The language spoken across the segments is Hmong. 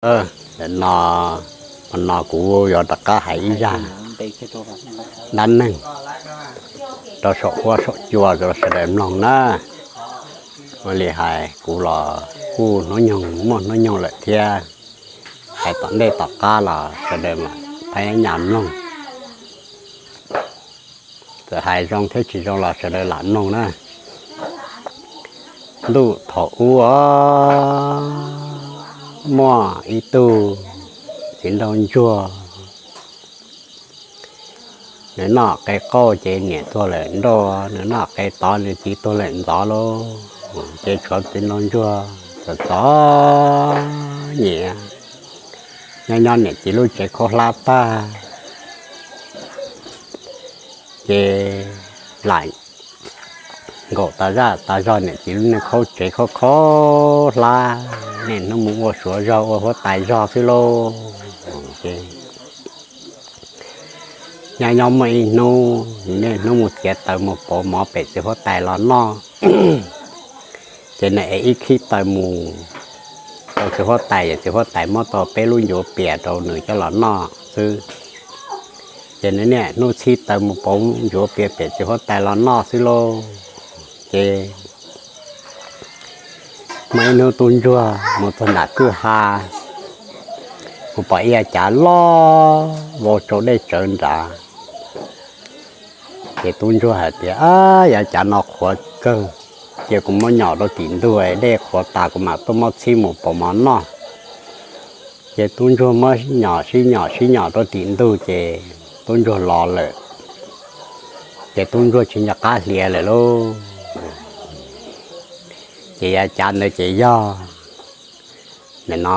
Nim no, no kuv yuav rov qab hais ib zaj dab neeg rau saum huab saum cua rau sawv daws mloog na. Ua li hais kuv los kuj hnub nyoog muaj hnub nyoog lawm thiab, hais tom ntej tom qab los sawv daws mas pab nyas mloog. Txawm hais zoo thiab tsis zoo los sawv daws lam mloog na. Ntuj thaum ub, muaj ib tug txiv nraug ntsuag, nws noj qe qauj ces niam tuag lawm nrauj, nws noj qe tod nws txiv tuag lawm ntxov lauj. Ces tshuav txiv nraug ntsuag txom txom nyem nyob nyob niam txiv lub tsev khaub hlab tag, ces lam nkaum tas zaj tas zog niam txiv lub niag khaub tsev khaub khaub hlab, niaj hnub mus ua suav zog ua huab tais zog xwb lauj. Ces nyob nyob muaj ib hnub, niaj hnub mus txiav taws mus pauv mov pem txiv huab tais los noj. Ces nws ev ib khib taws mus rau txiv huab tais, txiv huab tais muab tau peb lub ncuav pias rau nws coj los noj xwb. Ces nws niaj hnub txhib taws mus pauv ncuav pias pem txiv huab tais los noj xwb lauj. Ces muaj ib hnub tub ntsuag mus txog nram kwj ha, mus pom ib yav cav loj vau tsau dej tsawv nrad. Ces tub ntsuag hais tias, Ab, yav cav no qhuav kawg, cia kuv muab nyom rau tim ntug, dej qhuav tas kuv mam tuaj muab txhib mus pauv mov noj. Ces tub ntsuag muab nyom sib nyom sib nyom rau tim ntug ces tub ntsuag los lawm. Ces tub ntsuag tsis nco qab hlias lawm lauj. Ces yav cav ntawd ces yog nim no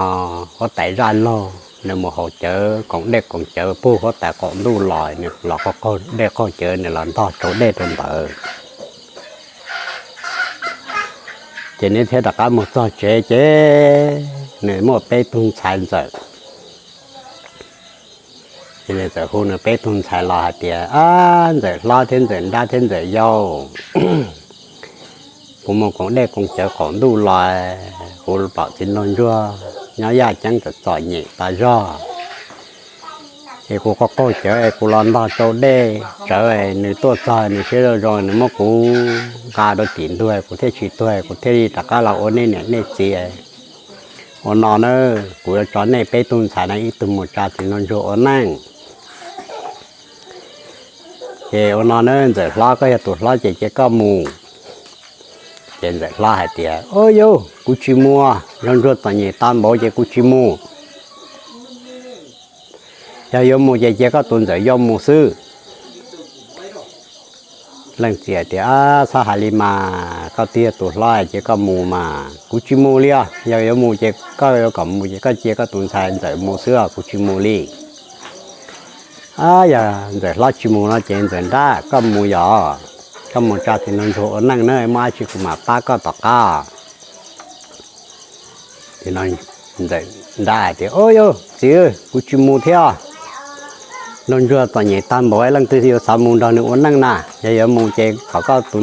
huab tais zaj laug nws mus haus cawv koom dej koom cawv puag huab tais qaum ntuj los, nws los qaug dej qaug cawv, nws los ntog tsau dej rau ntawd. Ces nws thiaj rov qab mus txog tsev ces nws muaj peb tug ntxhais ntxawm. Ces nws txawm hu nws peb tug ntxhais los hais tias, Ab, ntxawm hlob thiab ntxawm nrab thiab ntxawm yau, kuv mus koom dej koom cawv qaum ntuj los, kuv pom txiv nraug ntsuag nyob yaj ceeb txom txom nyem tas zog, es kuv qaug qaug cawv es kuv los ntog tsau dej tsawv, nws tuaj txog nws siab zoo zoo nws muab kuv nqa rau tim ntug kuv thiaj tsis tuag, kuv thiaj li rov qab los ua nej niam nej txiv. Ua no na, kuv yuav tso nej peb tug ntxhais no ib tug mus tsa txiv nraug ntsuag ua neej. Ces ua no na, ntxawm hlob, koj yog tus hlob ces cia koj mus. Ces ntxawm hlob hais tias, Au yau, kuv tsis mus, nraug ntsuag txom nyem tas npaum ces kuv tsis mus. Yog yuav mus ces cia koj tus ntxawm yau mus xwb. Leej txiv hais tias, Txhob hais li mas, koj twb yog tus hlob ces koj mus mas, kuv tsis mus li os. Yog yuav mus ces koj yuav kom mus ces koj cia koj tus ntxhais ntxawm mus xwb os, kuv tsis mus li. Yog ntxawm hlob tsis mus no ces ntxawm nrab, koj mus yom, koj mus tsa txiv nraug ntsuag ua neej na, muaj dab tsi kuv mam pab koj tom qab. Ntxawm nrab hais tias, Au yau, txiv, kuv tsis mus thiab. Nraug ntsuag txom nyem tag npaum, leej twg yuav xav mus nrog nws ua neej na? Yog yuav mus ces kom koj tus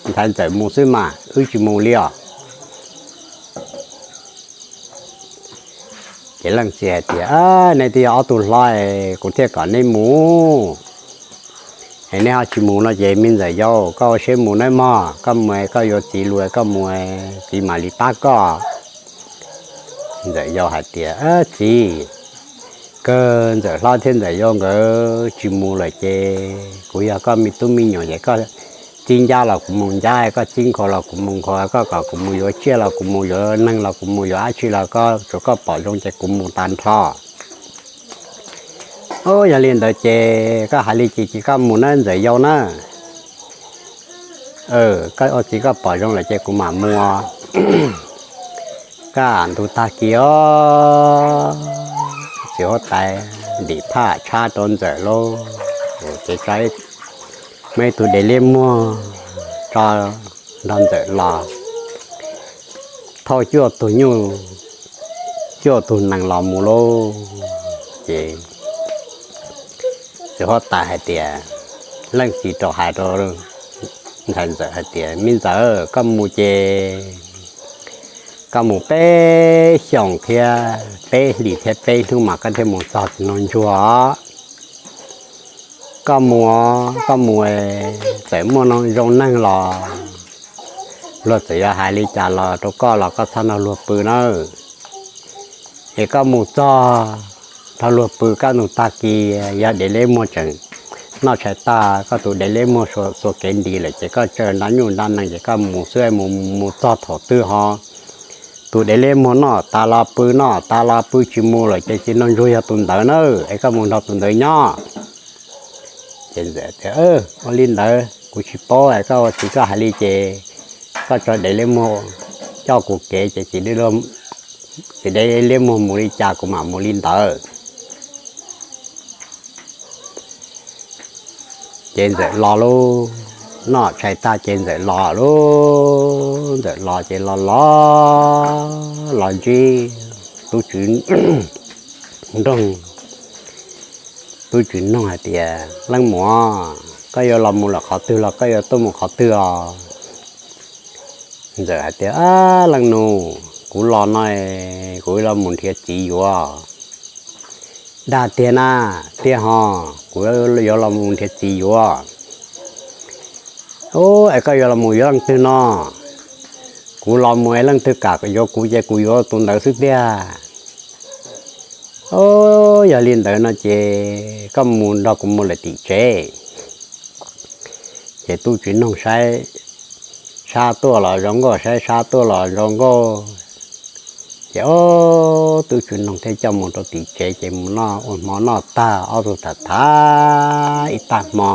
ntxhais ntxawm mus xwb mas, wb tsis mus li os. Ces leej txiv hais tias, Nej twb yog ob tug hlob, kuv thiaj kom neb mus. Es neb ho tsis mus no ces me ntxawm yau, koj ua siab mus nawb mog, koj mus koj yuav txiv lus koj mus, txiv mam li pab koj. Ntxawm yau hais tias, Txiv, kawg ntxawm hlob thiab ntxawm yau nkawd tsis mus lawm ces kuv yog koj me tub me nyuam ces koj txib ncab los kuv mus ncab, koj txib nkhaus los kuv mus nkhaus, koj kom kuv mus yuav tsiaj los kuv mus yuav, neeg los kuv mus yuav, dab tsi los koj tsuas koj pom zoo ces kuv mus tag nrho. Yog li ntawd ces koj hais li ces cia koj mus nawb ntxawm yau na. Koj ua txiv koj pom zoo lawm ces kuv mam mus. Kaj ntug tag kis os, txiv huab tais ntim phaj tshab rau ntxawm lauj, ces muaj ib tug dev liab muag tso nrog ntxawm los thauj cuaj tug nyuj, cuaj tug nees los mus lauj. Ces txiv huab tais hais tias, leej txiv rau hais rau ntxhais ntxawm hais tias, Me ntxawm, koj mus ces Koj mus peb xyoos thiab peb hlis thiab peb hnub mas koj thiaj mus txog txiv nraug ntsuag. Koj mus, koj mus, txawm muaj zoo neeg los luag txawm yuav hais li cas los rau koj los koj txhob nrog luag pw nawb. Es koj mus txog nrog luag pw kaj ntug tag kis, yog dev liab muag tseem noj tshais tag, koj tus dev liab muag xuas kev nti lawm ces koj tsaws nra nyuj nra nees ces koj mus xwb, mus mus txog thaum twg ho tus dev liab muag noj tas los pw, noj tas los pw tsis mus lawm ces txiv nraug ntsuag yog tus ntawd na, es koj mus nrog tus ntawd nyob. Ces Ntxawm tias, ua li ntawd kuv tsis paub, koj ua txiv koj hais li ces koj tso dev liab muag coj kuv kev ces txiv dev liab muag mus li cas kuv mam mus li ntawd. Ces Ntxawm los lauj, noj tshais tag ces Ntxawm los lauj. Ntxawm los ces los los los ntsib tub tswv nroog. Tub tswv nroog hais tias, leej muam, koj yuav los mus lawm qhov twg los koj yuav tuaj mus qhov twg os? Ntxawm hais tias, leej nus, kuv los no kuv yuav los mus nrhiav txiv yuav. Dag tiag na? Tiag ho, kuv yuav los mus nrhiav txiv yuav. Ub, es koj yuav los mus yuav leej twg no? Kuv los mus es leej twg kam yuav kuv ces kuv yuav tus ntawd xwb tiag. Ub, yog li ntawd no ces koj mus nrog kuv mus lawm tim tsev. Ces tub tswv nroog saib sab tuaj los zoo nkauj, saib sab tuaj los zoo nkauj. Ces ob tub tswv nroog thiaj coj mus rau tim tsev ces mus noj, ua hmo noj tag ob tug tham tham ib tag hmo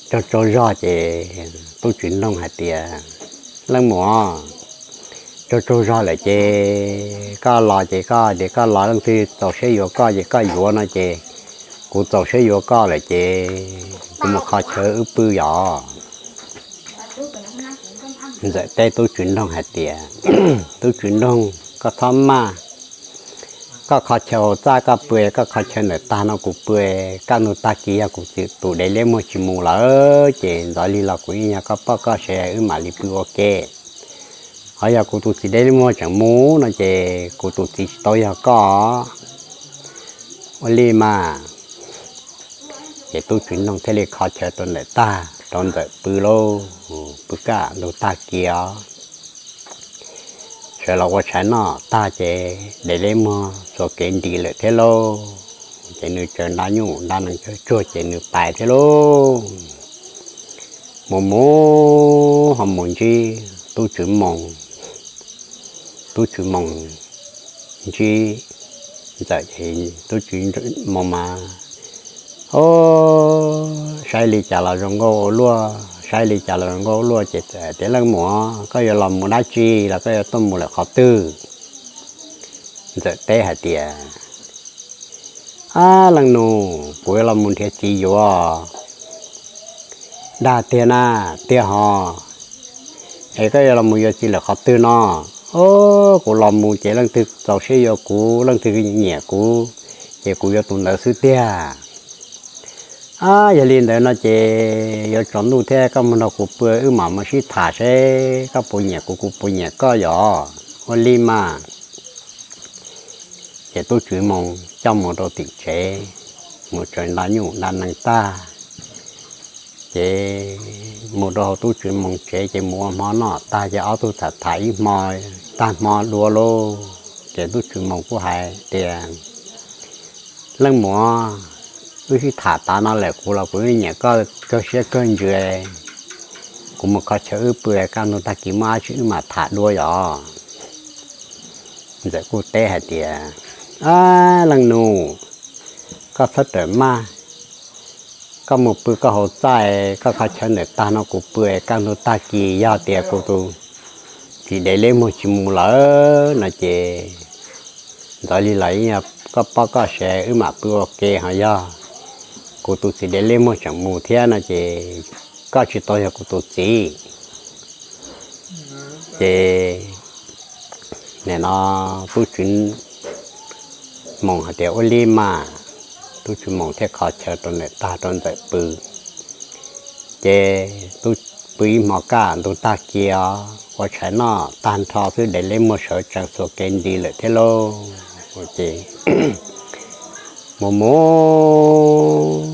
tsaug tsaug zog ces tub tswv nroog hais tias, leej muam, tsaug tsaug zog lawm ces koj los ces koj tias koj los leej twg txaus siab yuav koj ces koj yuav no ces kuv txaus siab yuav koj lawm ces kuv mus kho chaw wb pw yom. Ntxawm teb tub tswv nroog hais tias, tub tswv nroog, koj txhob maj, koj kho chaw hauv txaj koj pw, koj kho chaw ntawm tag no kuv pw, kaj ntug tag kis yog kuv tus dev liab muag tsis mus lawm ces ntxov li los kuv yeej yog koj poj koj sev wb mam li pw ua ke. Ho yog kuv tus txiv dev liab muag tseem mus no ces kuv tus txiv tsis tau yog koj. Ua li mas. Ces tub tswv nroog thiaj li kho chaw rau ntawm tag rau Ntxawm pw lauj, pw kaj ntug tag kis os. Sawv los ua tshais noj tag ces dev liab muag xuas kev nti lawm thiab lauj. Ces nws tsaws nra nyuj nra nees tsuag tsuag ces nws pais thiab lauj. Mus mus ho mus ntsib tub tswv moos. Tub tswv moos ntsib Ntxawm ces tub tswv moos mas, o, saib li cas los zoo nkauj ua luaj, saib li cas los zoo nkauj ua luaj ces Ntxawm tias, leej muam, koj yuav los mus dab tsi los koj yuav tuaj mus lawm qhov twg? Ntxawm teb hais tias, ab leej nus, kuv yuav los mus nrhiav txiv yuav. Dag tiag na? Tiag ho. Es koj yuav los mus yuav txiv lawm qhov twg no? O, kuv los mus ces leej twg txaus siab yuav kuv, leej twg nyiam kuv ces kuv yuav tus ntawd xwb tiag. Ab, yog li ntawd no ces yuav tsaus ntuj thiab, koj mus nrog kuv pw wb mam mus sib tham seb koj puas nyiam kuv kuv puas nyiam koj yom. Ua li mas. Ces tub tswv moos coj mus rau tim tsev, mus tsaws nra nyuj nra nees tag, ces mus rau hauv tub tswv moos tsev ces mus ua hmo noj tag ces ob tug tham tham ib hmo tag hmo dua lauj. Ces tub tswv moos kuj hais tias, leej muam, wb sib tham tas no lawm, kuv los kuv nyiam koj kawg siab kawg ntsws, kuv mus kho chaw wb pw, kaj ntug tag kis muaj dab tsi wb mam tham dua yom. Ntxawm kuj teb hais tias, ab leej nus, koj txhob rawm maj, koj mus pw koj hauv txaj, koj kho chaw ntawm tag no kuv pw, kaj ntug tag kis yog tias kuv tus txiv dev liab muag tsis mus lawm no ces ntxov li los yeej yog koj poj koj sev wb mam pw ua ke, ho yog kuv tus txiv dev liab muag tseem mus thiab no ces koj tsis tau yog kuv tus txiv. Ces nim no tub tswv moos hais tias ua li mas, tub tswv moos thiaj kho chaw rau ntawm tag rau ntxawm pw. Ces tub pw ib hmo kaj ntug tag kis os, ua tshais noj tag nrho xwb Dev Liab Muag sawv tsees xuas kev nti lawm thiab lauj. Ces mus mus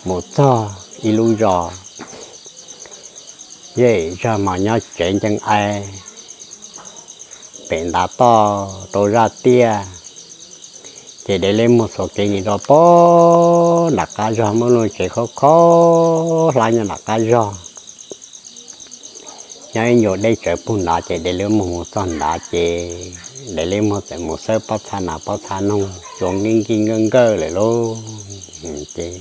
mus txog ib lub zos, zej zog mas nyob tsev ncees ai pem ntav toj rau zaj tiaj. Ces Dev Liab Muag xuas kev nti rau pem nram qab zos, muaj lub tsev khaub khaub hlab nyob nram qab zos. Nyob ib ncua deb tsawv pug nrad, ces Dev Liab Muag mus txog nrad ces Dev Liab Muag txawm mus xawb pob txha nas pob txha noog cua nkij nkij nkawj nkawj lawm lauj. Ces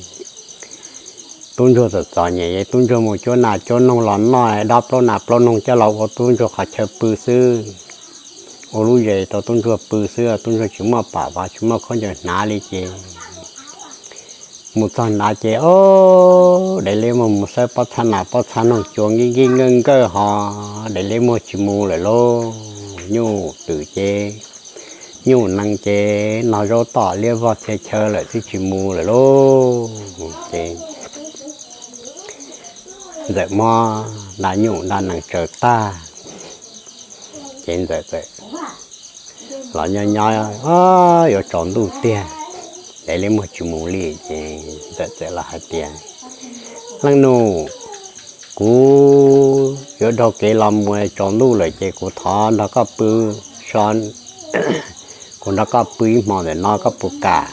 tub ntsuag txom txom nyem, tub ntsuag mus cuab nas cuab noog los noj dab plaub nas plaub noog coj los ua tub ntsuag qhov chaw pw xwb, ua lub zes rau tub ntsuag pw xwb, tub ntsuag tsis muaj pam vov tsis muaj khaub ncaws hnav li ces mus txog nrad ces, o, Dev Liab Muag mus xawb pob txha nas pob txha noog cua nkij nkij nkawj nkawj ho Dev Liab Muag tsis mus lawm lauj. Nyuj twm ces, nyuj nees ces, noj zaub tom liab vog txhia chaw lawm twb tsis mus lawm lauj. Ces Ntxawm muab nra nyuj nra nees tsaws tag, ces Ntxawm txawm los nyob nyob yuav tsaus ntuj tiag, Dev Liab Muag tsis mus li. Ces Ntxawm txawm los hais tias, Leej nus, kuv yuav dhau kev los mus, tsaus ntuj lawm ces kuv thov nrog koj pw so, kuv nrog koj pw ib hmo ntawm no koj puas kam?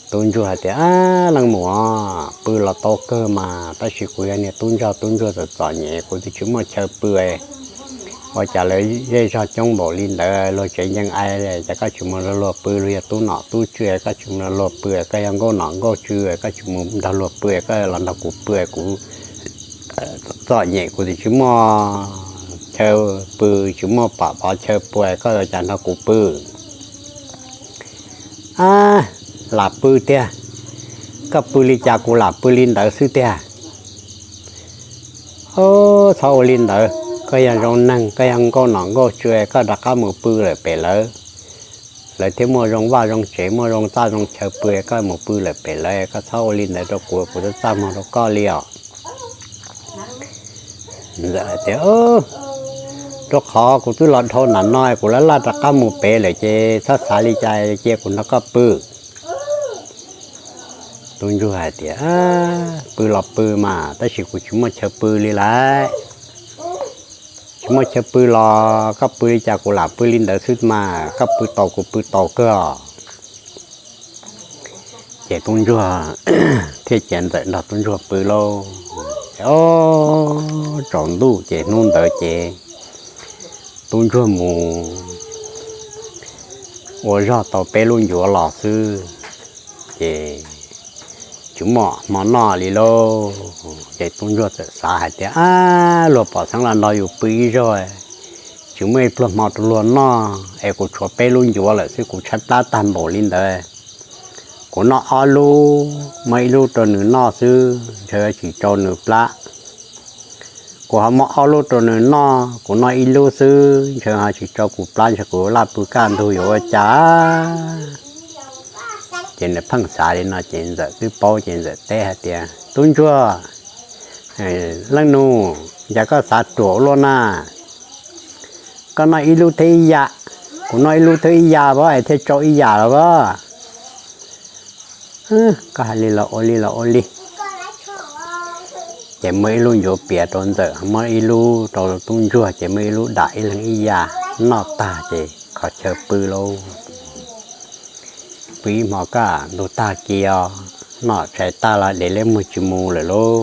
Tub ntsuag hais tias, Leej muam, pw los tau kawg mas, tab sis kuv yog niag tub ntsuag, tub ntsuag txom txom nyem, kuv twb tsis muaj chaw pw. Ua cas lawv zej zog coob npaum li ntawd, luag tsev ncees ai, cas koj tsis mus nrog luag pw? Luag yog tub nom tub tswv, koj tsis mus nrog luag pw? Koj yog nkauj nom nkauj tswv, koj tsis mus nrog luag pw, koj los nrog kuv pw, kuv txom nyem, kuv twb tsis muaj chaw pw, tsis muaj pam pov chaw pw, koj ua cas nrog kuv pw? A, lam pw tiag, koj pw li cas kuv lam pw li ntawd xwb tiag. Txhob ua li ntawd, koj yog zoo neeg, koj yog nkauj nom nkauj tswv, koj rov qab mus pw lawm pem lawv, lawv thiaj muaj zoo vaj zoo tsev, muaj zoo txaj zoo chaw pw, koj mus pw lawm pem lawv, koj txhob ua li ntawd rau kuv, kuv txaj txaj muag rau koj li os. Ntxawm hais tias, Rau qhov kuv twb los dhau nram no, kuv laj laj rov qab mus pem lawm ces txhob xav li cas, cia kuv nrog koj pw. Tub ntsuag hais tias, Pw los pw mas, tab sis kuv tsis muaj chaw pw li lawm. Tsis muaj chaw pw los koj pw li cas kuv lam pw li ntawd xwb mas, koj pw tau kuv pw tau kawg os. Ces tub ntsuag thiaj cia Ntxawm nrog tub ntsuag pw lauj. Ces o, tsaus ntuj ces hnub ntawd ces tub ntsuag mus ua zog tau peb lub ncuav los xwb, ces tsis muaj hmo noj li lauj. Ces tub ntsuag txawm xav hais tias, Ab, luag pom xeeb los nrog yus pw ib zaug, tsis muaj ib pluag hmo rau luag noj es kuv tshuav peb lub ncuav lawm xwb, kuv tshaib plab tag npaum li ntawd. Kuv noj ob lub, muab ib lub rau nws noj xwb ntshe tsis tsau nws plab. Kuv ho muab ob lub rau nws noj, kuv noj ib lub xwb ntshe ho tsis tsau kuv plab, ntshe kuv laj pw kaj ntug yuav ua cas? Ces nws pheej xav li no ces Ntxawm twb paub ces Ntxawm teb hais tias, Tub ntsuag, leej nus, cas koj xav ruam ua luaj na? Koj noj ib lub thiab ib yam, kuv noj ib lub thiab ib yam as es thiaj tsau ib yam los as. Koj hais li los ua li los ua li. Ces muab ib lub ncuav piav rau Ntxawm, muab ib lub rau tub ntsuag, ces muab ib lub dam ib leeg ib yam noj tag ces kho chaw pw lauj. Pw ib hmo kaj ntug tag kis os, noj tshais tag los Dev Liab Muag tsis mus lawm lauj.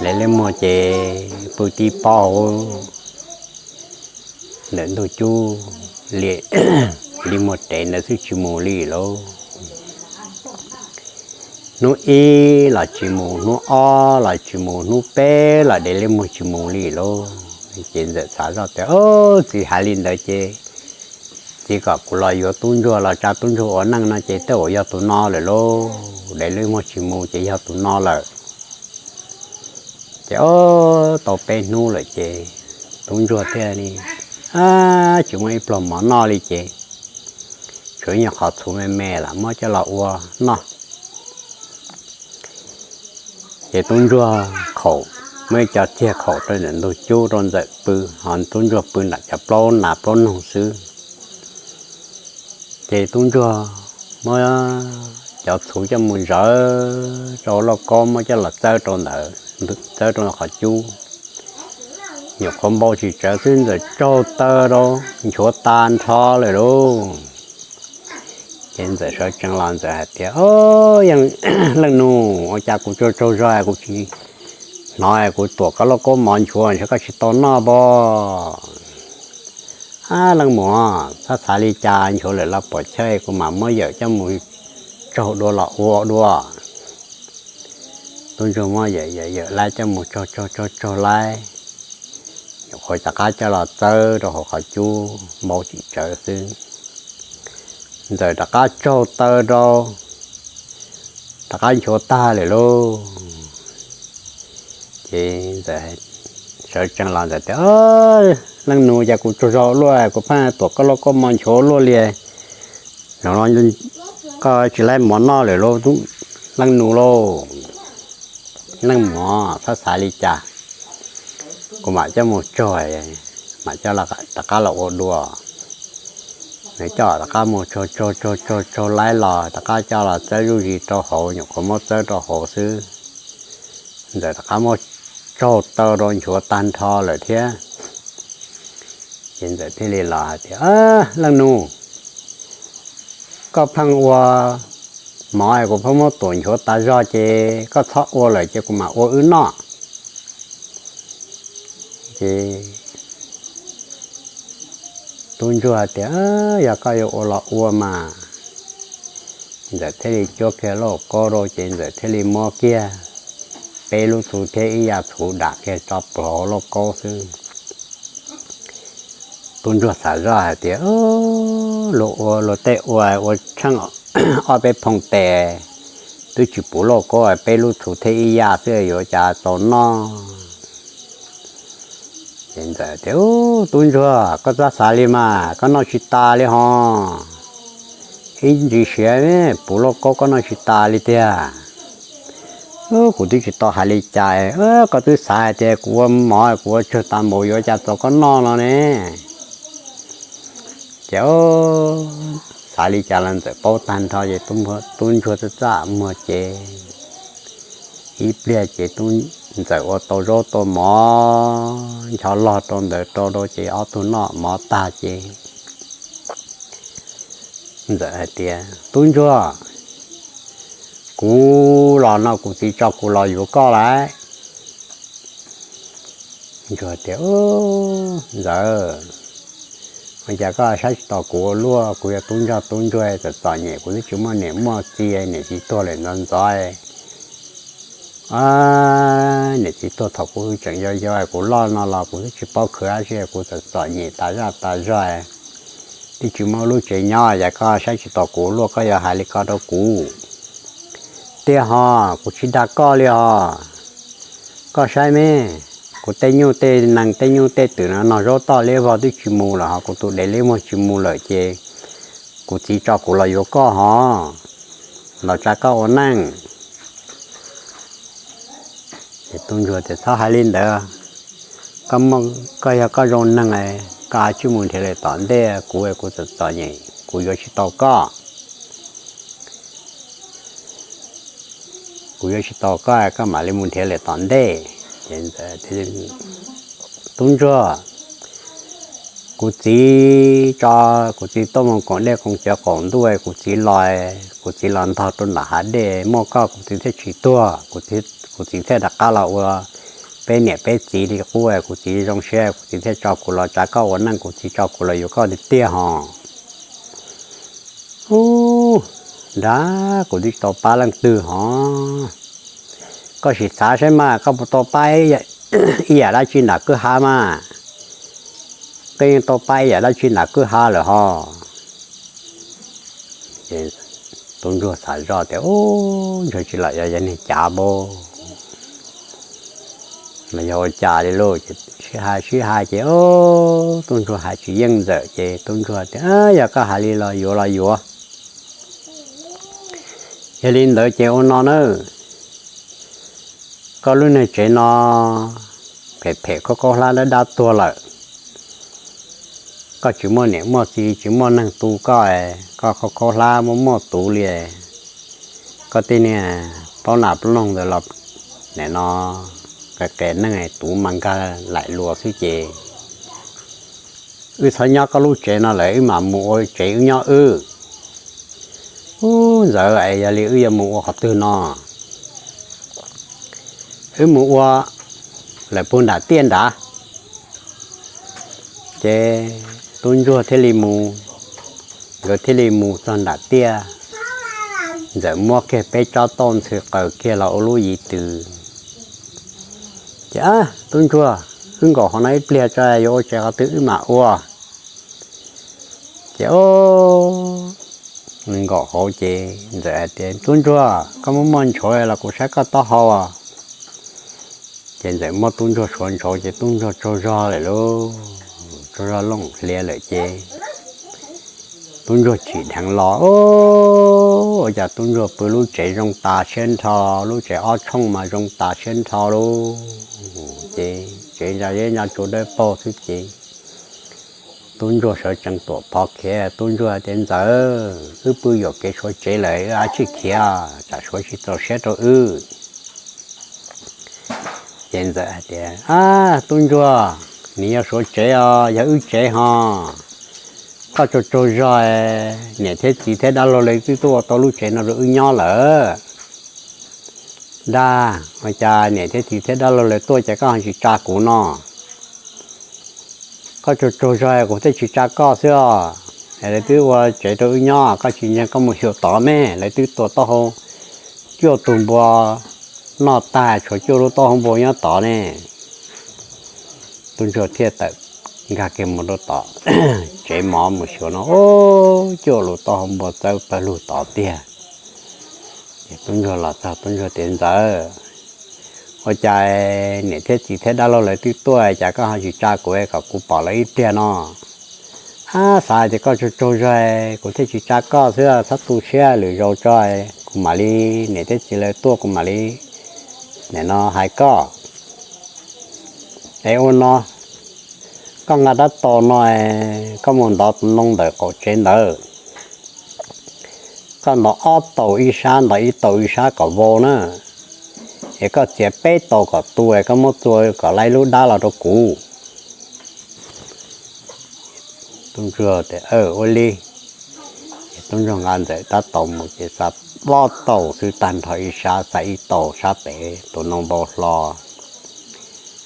Dev Liab Muag ces pw tib pob hauv ntawm ntug cub li, li muag rev ntawd xwb tsis mus li lauj. Hnub ib los tsis mus, hnub ob los tsis mus, hnub peb los Dev Liab Muag tsis mus li lauj. Ces Ntxawm xav zoj tias, Txiv hais li ntawd ces, ces kom kuv los yuav tub ntsuag los tsa tub ntsuag ua neej no ces tej zaum yog tus no lawm lauj. Dev Liab Muag tsis mus ces yog tus no lawm. Ces o, tau peb hnub lawm ces tub ntsuag thiaj li, tsis muaj ib pluag mov noj li ces tshuav nyuag qhov txhuv me me lam muab coj los ua noj. Ces tub ntsuag khaum, muaj ib co txiag khaum rau ntawm ntug cub rau Ntxawm pw, ho tub ntsuag pw nram cov plaub nas plaub noog xwb. Ces tub ntsuag muab cov txhuv coj mus zawv rau lauj kaub, muab coj los txawb rau ntawd, txawb rau qhov cub. Nyuam qhuav npau tsis tsawv xwb, Ntxawm tsaug taw rau nchuav tag nrho lawm lauj. Ces Ntxawm sawv tsees los Ntxawm hais tias, Leej nus, ua cas kuv tsaug tsaug zog kuv tsis hnov kuv tuam koj lauj kaub mov nchuav, ntshe koj tsis tau noj pob? Ab leej muam, txhob xav li cas, nchuav lawm los pom chaw, kuv mam muab yawm coj mus tsaug dua los ua dua. Tub ntsuag muab yawm yawm yawm laib coj mus tsaug tsaug tsaug tsaug laib, nyuam qhuav rov qab coj los txawb rau hauv qhov cub npau tsis tsawv xwb. Ntxawm rov qab tsaug taw rau, rov qab nchuav tag lawm lauj. Ces Ntxawm sawv tsees los Ntxawm tias, Leej nus, cas kuv tsaug zog luaj, kuv pheej tuam koj lauj kaub mov nchuav luaj li. Zaum no koj tsis laib mov noj lawm lauj, leej nus lauj. Leej muam, txhob xav li cas, kuv mam coj mus tsaug, mam coj rov qab los ua dua. Nws coj rov qab mus tsaug tsaug tsaug tsaug tsaug laib los rov qab coj los txawb zuj zus rau hauv, nyuam qhuav muab txawb rau hauv xwb, Ntxawm rov qab muab tsaug taw rau nchuav tag nrho lawm thiab. Ces Ntxawm thiaj li los hais tias, Leej nus, koj pheej ua mov es kuv pheej muab tuam nchuav tas zog, ces koj txhob ua lawm ces kuv mam ua wb noj. Ces tub ntsuag tias, Yog koj yuav ua los ua mas. Ntxawm thiaj li cuab kiag lauj kaub rau ces Ntxawm thiaj li muab kiag peb lub txhuv thiab ib yam txhuv dam kiag tso plhuav lauj kaub xwb. Tub ntsuag xav zoj hais tias, Luag ua luag tej ua, ua tsheej ob peb phooj tes twb tsis puv lauj kaub, peb lub txhuv thiab ib yam xwb yuav cas tau noj. Ces Ntxawm tias, Tub ntsuag, koj txhob xav li mas, koj noj tsis tas li ho. Ib ntsis siav puv lauj kaub koj noj tsis tas li tiag. Kuv twb tsis tau hais li cas, koj twb xav hais tias kuv ua mov kuv ua tsawg tas npaum yuav cas txaus koj noj no ne. Ces xav li cas los Ntxawm paub tag nrho ces tub ntsuag txaj txaj muag ces ib pliag ces Ntxawm ua tau zaub tau mov ncho log rau ntawd rau rau ces ob tug noj mov tag ces Ntxawm hais tias, Tub ntsuag, kuv los no kuv txiv tso kuv los yuav koj lauj. Ntsuag tias, Ntxawm, ua cas koj saib tsis taus kuv ua luaj? Kuv yog tub ntsoj tub ntsuag txom txom nyem, kuv twb tsis muaj niam muaj txiv, niam txiv tuag lawm ntxov ntxov. Niam txiv tuag thaum kuv tseem yau yau, kuv loj no los kuv twb tsis paub khwv dab tsi, kuv txom txom nyem tas zaj tas zog, twb tsis muaj lub tsev nyob, yog koj saib tsis taus kuv luaj koj yuav hais li ko rau kuv. Tiag ho, kuv tsis dag koj li ho. Koj saib me, kuv tej nyuj tej nees tej nyuj tej twm no nog zaub toj liab vog twb tsis mus lawm, ho kuv tus dev liab muag tsis mus lawm ces kuv txiv tso kuv los yuav koj ho, los tsa koj ua neej. Tub ntsuag tias, Txhob hais li ntawd, koj yog koj zoo neeg, koj tsij mus nrhiav lawm tom ntej, kuv kuv txom txom nyem kuv yuav tsis tau koj. Kuv yuav tsis tau koj, koj mam li mus nrhiav lawm tom ntej. Tub ntsuag, kuv txiv tso kuv txiv tuaj mus koom dej koom cawv qaum ntuj, kuv txiv los, kuv txiv los ntog rau nram hav dej muaj koj kuv txiv thiaj tsis tuag, kuv txiv thiaj rov qab los ua peb niam peb txiv li qub, kuv txiv zoo siab kuv txiv thiaj tso kuv los tsa koj ua neej, kuv txiv tso kuv los yuav koj tiag tiag ho. Ub, nrag kuv twb tsis tau pab leej twg ho. Koj sim xav saib mas koj puas tau pab ib yam dab tsi nram kwj ha mas. Koj yeej tau pab ib yam dab tsi nram kwj ha lawm ho. Tub ntsuag xav zoj tias, Ub, ntsuag tsis lam yog yog niag cav npaum los yog ua cas li lauj. Sib hais sib hais ces, ub, tub ntsuag hais tsis yeej Ntxawm ces tub ntsuag tias, Yog koj hais li los yuav los yuav. Yog li ntawd ces ua no na, Koj lub neej tsev no phem phem khaub khaub hlab dab dab tuag lawm. Koj tsis muaj niam muaj txiv, tsis muaj neeg tu koj, koj khaub khaub hlab muaj muaj tuv li. Koj tej niag plaub nas plaub noog ntawd los nim no qias qias neej, tuv mas nkag laim luas xwb ces wb txhob nyob koj lub tsev no lawm, wb mam mus ua tsev wb nyob wb. Ub, Ntxawm, es yog li wb yuav mus ua qhov twg no? Wb mus ua lawm puag nram tiaj nrad. Ces tub ntsuag thiaj li mus, nkawd thiaj li mus txog nram tiaj. Ntxawm muab kiag peb tsob tauj ntxhw qaws kiag los ua lub yiv tws. Ces, Tub ntsuag, wb nkaum hauv no ib pliag tso, yuav ua tsev qhov twg wb mam ua. Ces nws nkaum hauv ces Ntxawm hais tias, Tub ntsuag, koj muaj muaj ntshauv los kuv saib koj taub hau. Ces Ntxawm muab tub ntsuag suav ntshauv ces tub ntsuag tsaug zog lawm lauj, tsaug zog looj hliav lawm ces tub ntsuag tsim dheev los. Ua cas tub ntsuag pw lub tsev zoo tas siab nrho, lub tsev ob tshooj mas zoo tas siab nrho lauj. Ces tsev ntsa zeb ntsa tsuag dawb paug xwb ces tub ntsuag sawv tsees tuam phov khiav. Tub ntsuag tias, Ntxawm, wb pw yuam kev suav tsev lawm, wb ua tsis khiav, tsam suav tsis txaus siab rau wb. Ces Ntxawm hais tias, Tub ntsuag, nws yog suav tsev os, yog wb tsev ho. Koj tsaug tsaug zog, niam thiab txiv thiab dab laug lawv twb tuaj ua tau lub tsev no rau wb nyob lawm. Dab, ua cas niam thiab txiv thiab dab laug lawv tuaj ces koj ho tsis tsa kuv no? Koj tsaug tsaug zog, kuv thiaj tsis tsa koj xwb os. Lawv twb ua tsev rau wb nyob, koj tsis ntseeg koj mus xyuas tod me, lawv twb tua taub hau cuaj tus npua noj tag, tshuav cuaj lub taub hau npua nyob tod ne. Tub ntsuag thiaj tawm nkag kiag mus rau tom tsev mov mus xyuas no, cuaj lub taub hau npua txawb pawg lug tod tiag. Ces tub ntsuag los txog, tub ntsuag tias, Ntxawm, ua cas niam thiab txiv thiab dab laug lawv twb tuaj, cas koj ho tsis tsa kuv kom kuv pom lawv ib pliag no? Ab, xav hais tias koj tsaug tsaug zog, kuv thiaj tsis tsa koj xwb, txhob tu siab, lwm zaus tso kuv mam li, niam thiab txiv lawv tuaj kuv mam li nim no hais koj. Es ua no, koj nqa rab taus no, koj mus ntov tus ntoo ntawm qaum tsev ntawd, koj ntov ob taus ib sab, ntov ib taus ib sab kom vau na, es koj txiav peb taus kom tu, koj muab txua kom laib lub dab los rau kuv. Tub ntsuag tias, Ua li. Ces tub ntsuag nqa Ntxawm rab taus mus ces xa plaub taus xwb tag nrho ib sab, xa ib taus sab pem tus ntoo vau hlo.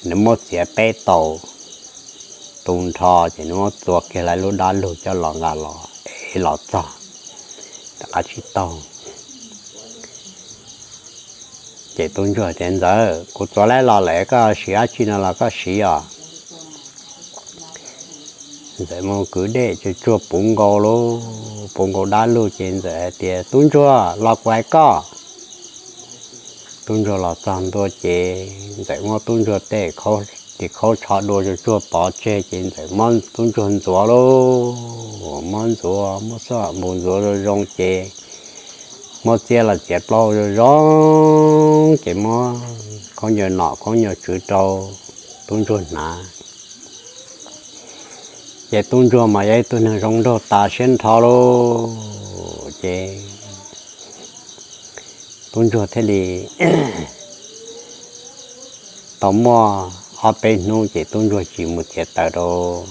Nws muab txiav peb taus tu nrho ces nws muab txua kiag laib lub dab lug coj los nqa los ev los txog rov qab tsis taug. Ces tub ntsuag tias, Ntxawm, kuv txua laib los lawm, koj siv dab tsi no los koj siv os. Ntxawm mus kwv dej tsuag tsuag puv nkaus lub, puv nkaus dab lug ces Ntxawm hais tias, Tub ntsuag, los kuv hais koj. Tub ntsuag los txog ntua ces Ntxawm muab tub ntsuag tej ris khaub tsho dua tsuag tsuag pov tseg ces Ntxawm muab tub ntsuag ntxuav lauj, muab ntxuav, muab xab mus ntxuav zoo zoo ces muab txiab los txiav plaub zoo zoo ces muab khaub ncaws nom khaub ncaws tswv rau tub ntsuag hnav. Ces tub ntsuag mas yog ib tug neeg zoo nraug tas siab nrho lauj. Ces tub ntsuag thiaj li tau muaj ob peb hnub ces tub ntsuag tsis mus txiav taws rau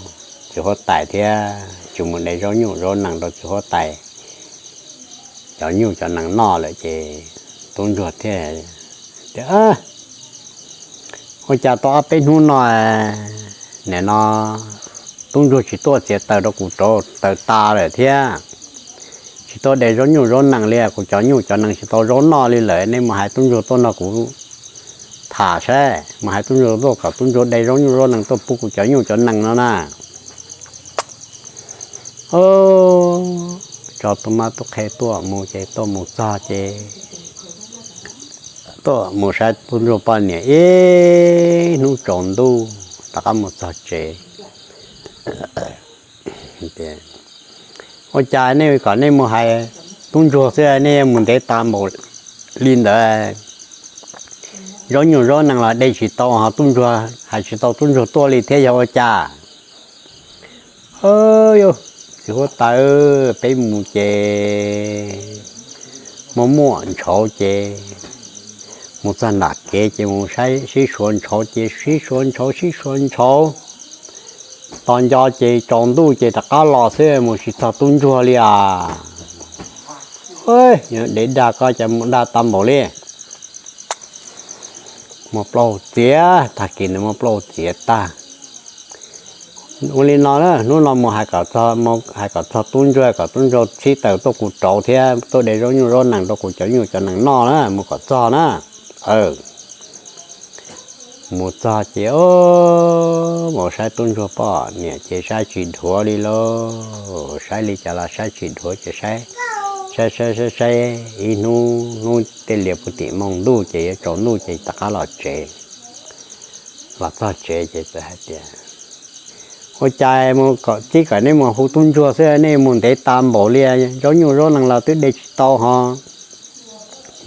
txiv huab tais thiab tsis mus de zaub nyuj zaub nees rau txiv huab tais cov nyuj cov nees noj lawm ces tub ntsuag thiaj tias, Ua cas tau ob peb hnub no, nim no tub ntsuag tsis tuaj txiav taws rau kuv, rau taws tas lawm thiab tsis tuaj de zaub nyuj zaub nees li, kuv cov nyuj cov nees tsis tau zaub noj li lawm, nej mus hais tub ntsuag tuaj nrog kuv tham saib, mus hais tub ntsuag tuaj kom tub ntsuag de zaub nyuj zaub nees tuaj pub kuv cov nyuj cov nees no na. Tso tub mab tub qhe tuaj mus ces tuaj mus txog ces tuaj mus saib tub ntsuag poj niam ib hnub tsaus ntuj rov qab mus txog tsev. Ua cas nej kom nej mus hais tub ntsuag xwb nej mus ntev tas npaum li ntawd? zaub nyuj zaub nees los de tsis tau ho tub ntsuag hais tsis tau tub ntsuag tuaj li thiab yog ua cas? Txiv huab tais, peb mus ces muaj muaj ntshauv ces mus txog nram kev ces mus sib suav ntshauv ces sib suav ntshauv sib suav ntshauv tos nco ces tsaus ntuj ces rov qab los xwb mus tsis txog tub ntsuag li as. Dev dag koj cas mus dag tag npaum li. Muaj plaub txiav, tag kis ntawd muaj plaub txiav tag. Ua li no na, hnub no mus hais kom txog tub ntsuag, kom tub ntsuag txhib taws tuaj kuv rauv thiab tuaj de zaub nyuj zaub nees rau kuv cov nyuj cov nees noj na, mus kom txog na. Mus txog ces mus saib tub ntsuag poj niam ces saib tsis dhuav li lauj, saib li cas los saib tsis dhuav ces saib, saib saib saib saib ib hnub, hnub tej lias puag tim moos ntuj ces yuav tsaus ntuj ces rov qab los tsev. Los txog tsev ces txawm hais tias, ua cas mus kom txib kom nej mus hu tub ntsuag xwb nej mus ntev tas npaum li, zaub nyuj zaub nees los twb de tsis tau ho,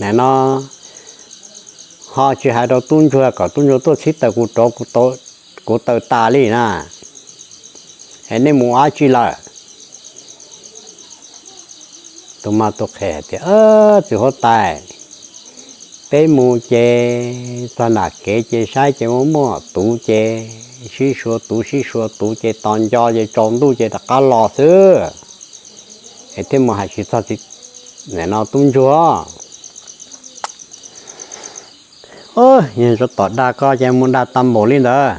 nim no ho tsis hais rau tub ntsuag kom tub ntsuag tuaj txhib taws kuv rauv, kuv taws tas li na, es nej mus ua dab tsi lawm? Tus mab tub qhe hais tias, txiv huab tais, peb mus ces txog nram kev ces saib ces muaj muaj tuv ces sib suav tuv sib suav tuv ces tos nco ces tsaus ntuj ces rov qab los xwb, es thiaj mus hais tsis txog tub ntsuag. Yog tsov tom dag koj ces mus dag tag npaum li ntawd,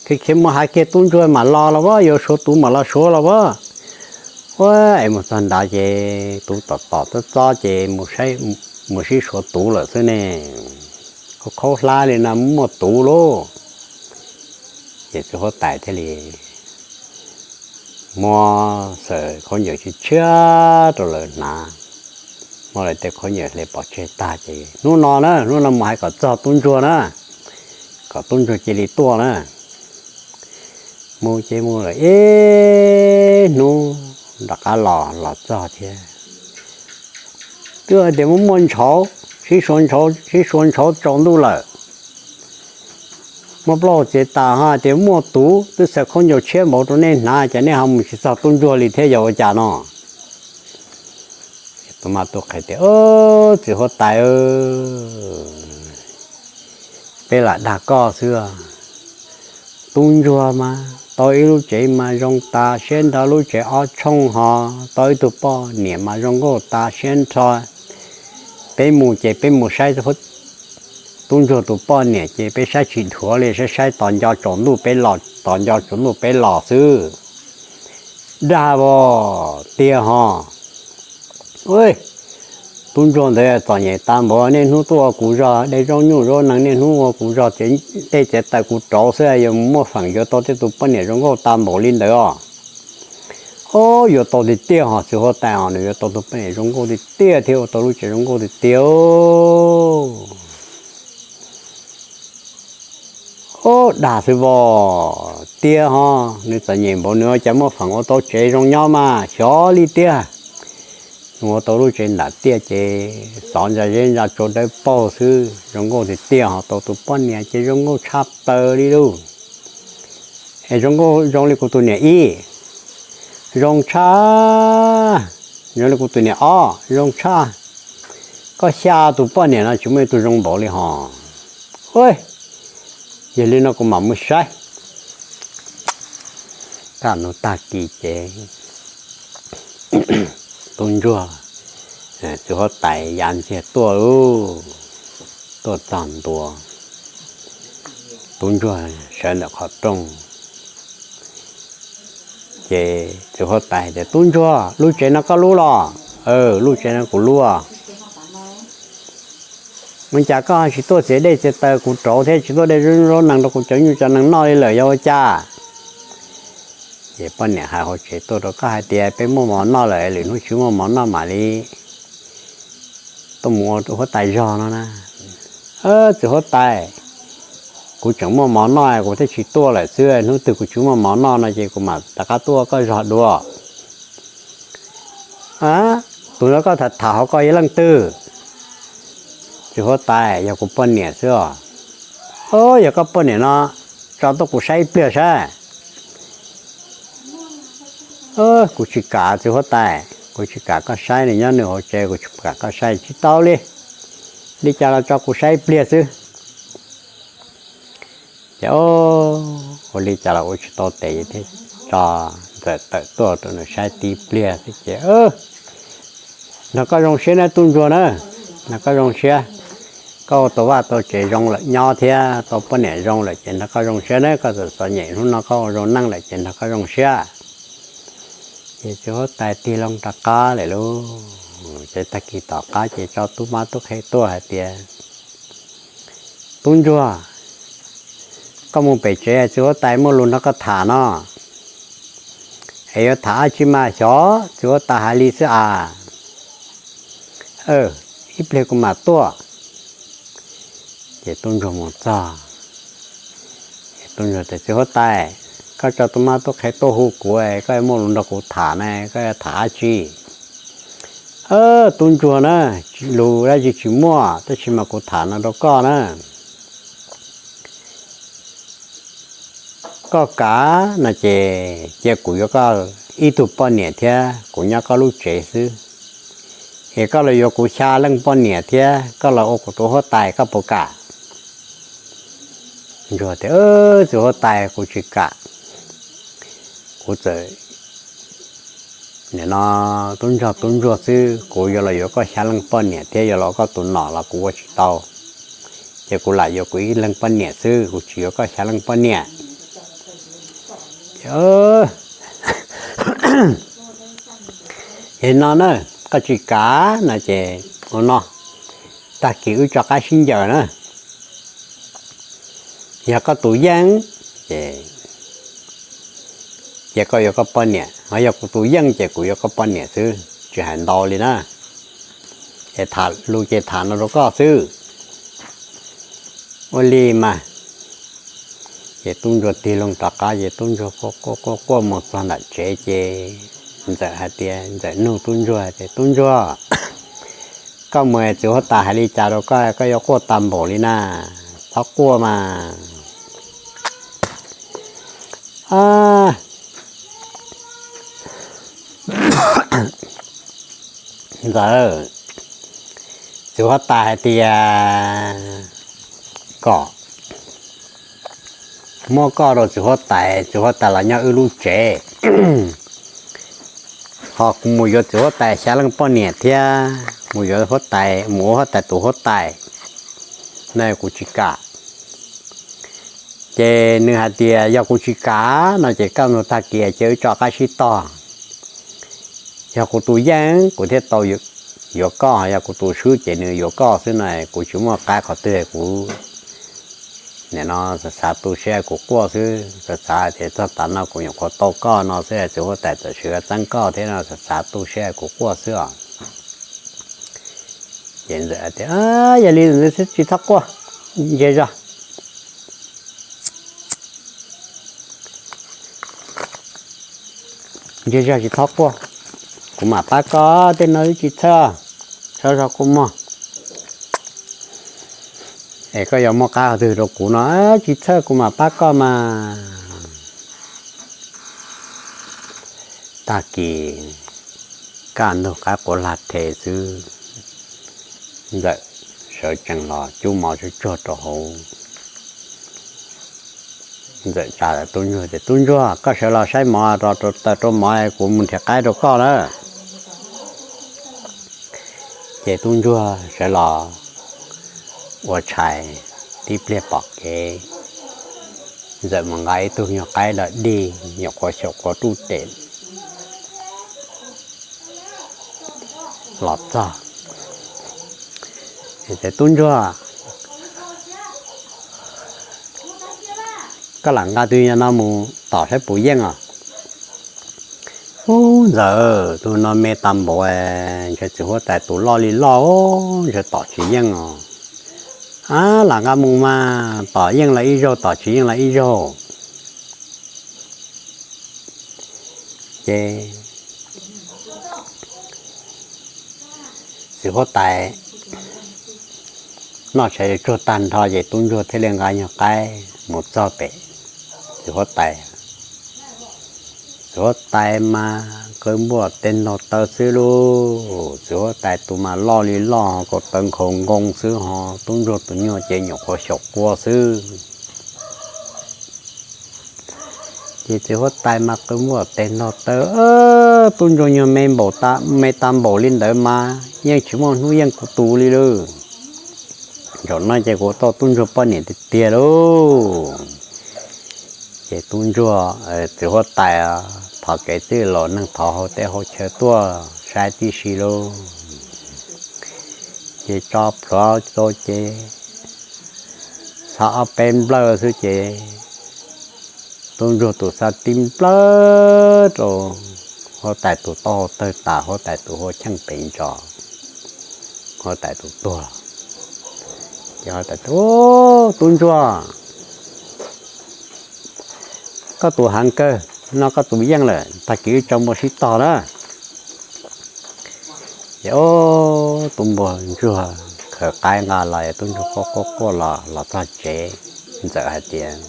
khiav khiav mus hais kiag tub ntsuag mam los los as, yuav suav tuv mam los suav los as. Ua, es mus txog nrad ces tuv tom tom txob txob ces mus sib suav tuv lawm xwb ne. Khaub khaub hlab li no muaj tuv lauj. Ces txiv huab tais thiaj li muab xawm khaub ncaws tshiab tshiab rau lawv hnav, muab lawv tej khaub ncaws hle pov tseg tag ces hnub no na, hnub no mus hais kom txog tub ntsuag na, kom tub ntsuag cia li tuaj na. Mus ces mus lawm ib hnub rov qab los los txog thiab. Twb hais tias muaj muaj ntshauv, sib suav ntshauv sib suav ntshauv tsaus ntuj lawm. Muaj plaub txiav tas ho tias muaj tuv, twb xaws khaub ncaws tshiab npaum rau nej hnav ces nej ho mus tsis txog tub ntsuag li thiab yog ua cas no? Tus mab tub qhe tias, txiv huab tais, peb lam dag koj xwb. Tub ntsuag mas tau ib lub tsev mas zoo tas siab nrho, lub tsev ob tshooj ho tau ib tug poj niam mas zoo nkauj tas siab nrho. Peb mus ces peb mus saib tub ntsuag tus poj niam ces peb saib tsis dhuav li, saib saib tos nco tsaus ntuj peb los, tos nco tsaus ntuj peb los xwb. Dag as, tiag ho. Tub ntsuag ntawd txom nyem tas npaum, niaj hnub tuaj ua kuv zog, de zaub nyuj zaub nees niaj hnub ua kuv zog, txiav dej txiav taws kuv rauv xwb, yuav muaj feem yuav tau tej tus poj niam zoo nkauj tas npaum li ntawd os. Ob, yuav tau tiag tiag ho, txiv huab tais os, nws yuav tau tus poj niam zoo nkauj tiag tiag thiab ua tau lub tsev zoo nkauj tiag tiag. Ob, dag xwb as, tiag ho, nws txom nyem npaum nws ua cas muaj feem ua tau tsev zoo nyob mas xyov li tiag. Nws ua tau lub tsev nram tiaj ces xov ntsa zeb ntsa tsua dawb paug xwb, zoo nkauj tiag tiag ho, tau tus poj niam ces zoo nkauj tshaj plaws li lauj. Es zoo nkauj zoo li kuv tus niam ib? Zoo tshaj. Zoo li kuv tus niam ob? Zoo tshaj. Koj xya tus poj niam no tsis muaj ib tug zoo npaum li ho. Yog li no kuv mam mus saib. Kaj ntug tag kis ces tub ntsuag, txiv huab tais ya ntxiag tuaj, tuaj txog ntua, tub ntsuag sawv ntawm qhov rooj. Ces txiv huab tais tias, tub ntsuag, lub tsev no koj lub los? Lub tsev no kuv lub. Ua cas koj tsis tuaj txiav dej txiav taws kuv rauv thiab tsis tuaj de zaub nees rau kuv cov nyuj cov nees noj li lawm yog ua cas? Ces poj niam hais hauv tsev tuaj rau koj hais tias peb muaj mov noj lawm, lwm hnub tsis muaj mov noj mam li tuaj mus ua huab tais zog no na. Txiv huab tais, kuv tseem muaj mov noj kuv thiaj tsis tuaj lawm xwb, hnub twg kuv tsis muaj mov noj no ces kuv mam rov qab tuaj ua koj zog dua. Tus no koj tham tham hauv koj yog leej twg? Txiv huab tais, yog kuv poj niam xwb os. Yog koj poj niam no, tso tuaj kuv saib ib pliag saib. Kuv tsis kam txiv huab tais, kuv tsis kam koj saib, nws nyob nws hauv tsev, kuv tsis kam koj saib, tsis tau li. Li cas los tso kuv saib ib pliag xwb. Ces ua li cas los ua tsis tau tes thiab, tso Ntxawm tawm tuaj rau nws saib tib pliag xwb ces, nrog koj zoo siab nawb tub ntsuag na, nrog koj zoo siab. Koj ua tau vaj tau tsev zoo lawm nyob thiab tau poj niam zoo lawm ces nrog koj zoo siab nawb, koj txom txom nyem hnub no koj ua zoo neej lawm ces nrog koj zoo siab. Ces txiv huab tais tig loo rov qab lawm lauj. Ces tag kis tom qab ces tso tub mab tub qhe tuaj hais tias, tub ntsuag, koj mus pem tsev txiv huab tais muaj lus nrog koj tham no. Es yuav tham dab tsi mas xyov txiv huab tais hais li xwb as. Ib pliag kuv mam tuaj. Ces tub ntsuag mus txog, tub ntsuag tias, txiv huab tais, koj tso tub mab tub qhe tuaj hu kuv, koj yuav muaj lus nrog kuv tham ne, koj yuav tham dab tsi? Tub ntsuag na, lus dab tsi tsis muaj, tab sis mas kuv tham no rau koj na. Koj kam no ces cia kuv yuav koj ib tug poj niam thiab kuv nyob koj lub tsev xwb. Es koj los yuav kuv xya leej poj niam thiab koj los ua kuv tus huab tais, koj puas kam? Ntsuag tias, txiv huab tais, kuv tsis kam. Kuv txawm nim no tub ntsuag tub ntsuag xwb, kuv yuav los yuav koj xya leej poj niam thiab yuav los ua koj tus nom los kuv ua tsis tau. Ces kuv lam yuav kuv ib leeg poj niam xwb, kuv tsis yuav koj xya leej poj niam. Ces no na, koj tsis kam no ces ua no, tag kis wb rov qab sib ncaws na. Yog koj tus yeej ces, ces koj yuav koj poj niam, ho yog kuv tus yeej ces kuv yuav koj poj niam xwb, tsis hais ntau li na. Es tham lus ces tham no rau koj xwb. Ua li mas. Ces tub ntsuag tig loo rov qab ces tub ntsuag quaj quaj quaj quaj mus txog nram tsev ces Ntxawm hais tias, Ntxawm nug tub ntsuag tias, tub ntsuag, koj mus txiv huab tais hais li cas rau koj, koj yuav quaj tag npaum li na? Txhob quaj mas. Ntxawm, txiv huab tais hais tias kom muab koj rau txiv huab tais, txiv huab tais los nyob wb lub tsev. Ho kuv mus yuav txiv huab tais xya leej poj niam thiab mus yuav huab tais, mus ua huab tais tus huab tais na, kuv tsis kam. Ces nws hais tias yog kuv tsis kam no ces kaj ntug tag kis ces wb rov qab sib tog. Yog kuv tus yeej kuv thiaj tau yuav koj, yog kuv tus swb ces nws yuav koj xwb no, kuv tsis muaj qab qhov twg, kuv nim no xav xav tu siab kuv quaj xwb, xav xav tias txog tav no kuv nyuam qhuav tau koj no xwb, txiv huab tais txawm sim txeeb koj thiab no, xav xav tu siab kuv quaj xwb os. Ces Ntxawm tias, yog li tsis txhob quaj, ntsia zog, ntsia zog tsis txhob quaj, kuv mam pab koj, tej no wb tsis txhawj, txhob zog quaj mog. Es koj yuav muaj qab qhov twg rau kuv no tsis txhawj, kuv mam pab koj mas. Tag kis kaj ntug qaib quav lag the xwb, Ntxawm sawv tsees los cub mov tsuag tsuag rau hauv. Ntxawm tsa tub ntsuag tias, tub ntsuag, koj sawv los saib mov, rau taws rau mov, kuv mus nrhiav qaib rau koj na. Ces tub ntsuag sawv los ua tshais, tib pliag pom kev, Ntxawm mus nqa ib tug nyuag qaib dog dig nyuam qhuav xyaum qhuav ruj tes los txog. Tub ntsuag, koj lam nqa tus nyuag no mus tom saib puas yeej os. Ub Ntxawm, tus no me tas npaum, ntshe txiv huab tais tus loj li loj, ntshe tom tsis yeej os. A, lam nqa mus mas, tom yeej los ib zaug, tom tsis yeej los ib zaug. Ces txiv huab tais Noj tshais tsuag tag nrho ces tub ntsuag thiaj li nqa nyuag qaib mus txog pem txiv huab tais. Txiv huab tais mas qw npuaj teg ntaug taw xwb lauj. Txiv huab tais tus mas loj li loj, kaus taw nkhaus nkoos xwb ho, tub ntsuag tus nyuag ces nyuam qhuav xyaum qua xwb. Ces txiv huab tais mas qw npuaj teg ntaug taw, tub ntsuag nyuag me npaum, me tag npaum li ntawd mas yeej tsis muaj hnub yeej kuv tus li lauj. Zaum no ces kuv tau tub ntsuag poj niam tiag tiag lauj. Ces tub ntsuag, txiv huab tais thov kev txwj laus neeg thov hauv teb hauv chaw tuaj saib tib si lauj. Ces tso plhuav rau ces xav ob peb nplawg xwb ces tub ntsuag tus xav tib nplawg rau huab tais tus taub hau tawg tas, huab tais tus hua cheej pem ntsos, huab tais tus tuag. Ces huab tais, tub ntsuag, koj tus heev kawg no, koj tus yeej lawm, tag kis wb tso npua sib tog na. Ces tub npua ntsuag khaws qaib nqa los, tub ntsuag quaj quaj quaj los los txog tsev, ntxawm hais tias,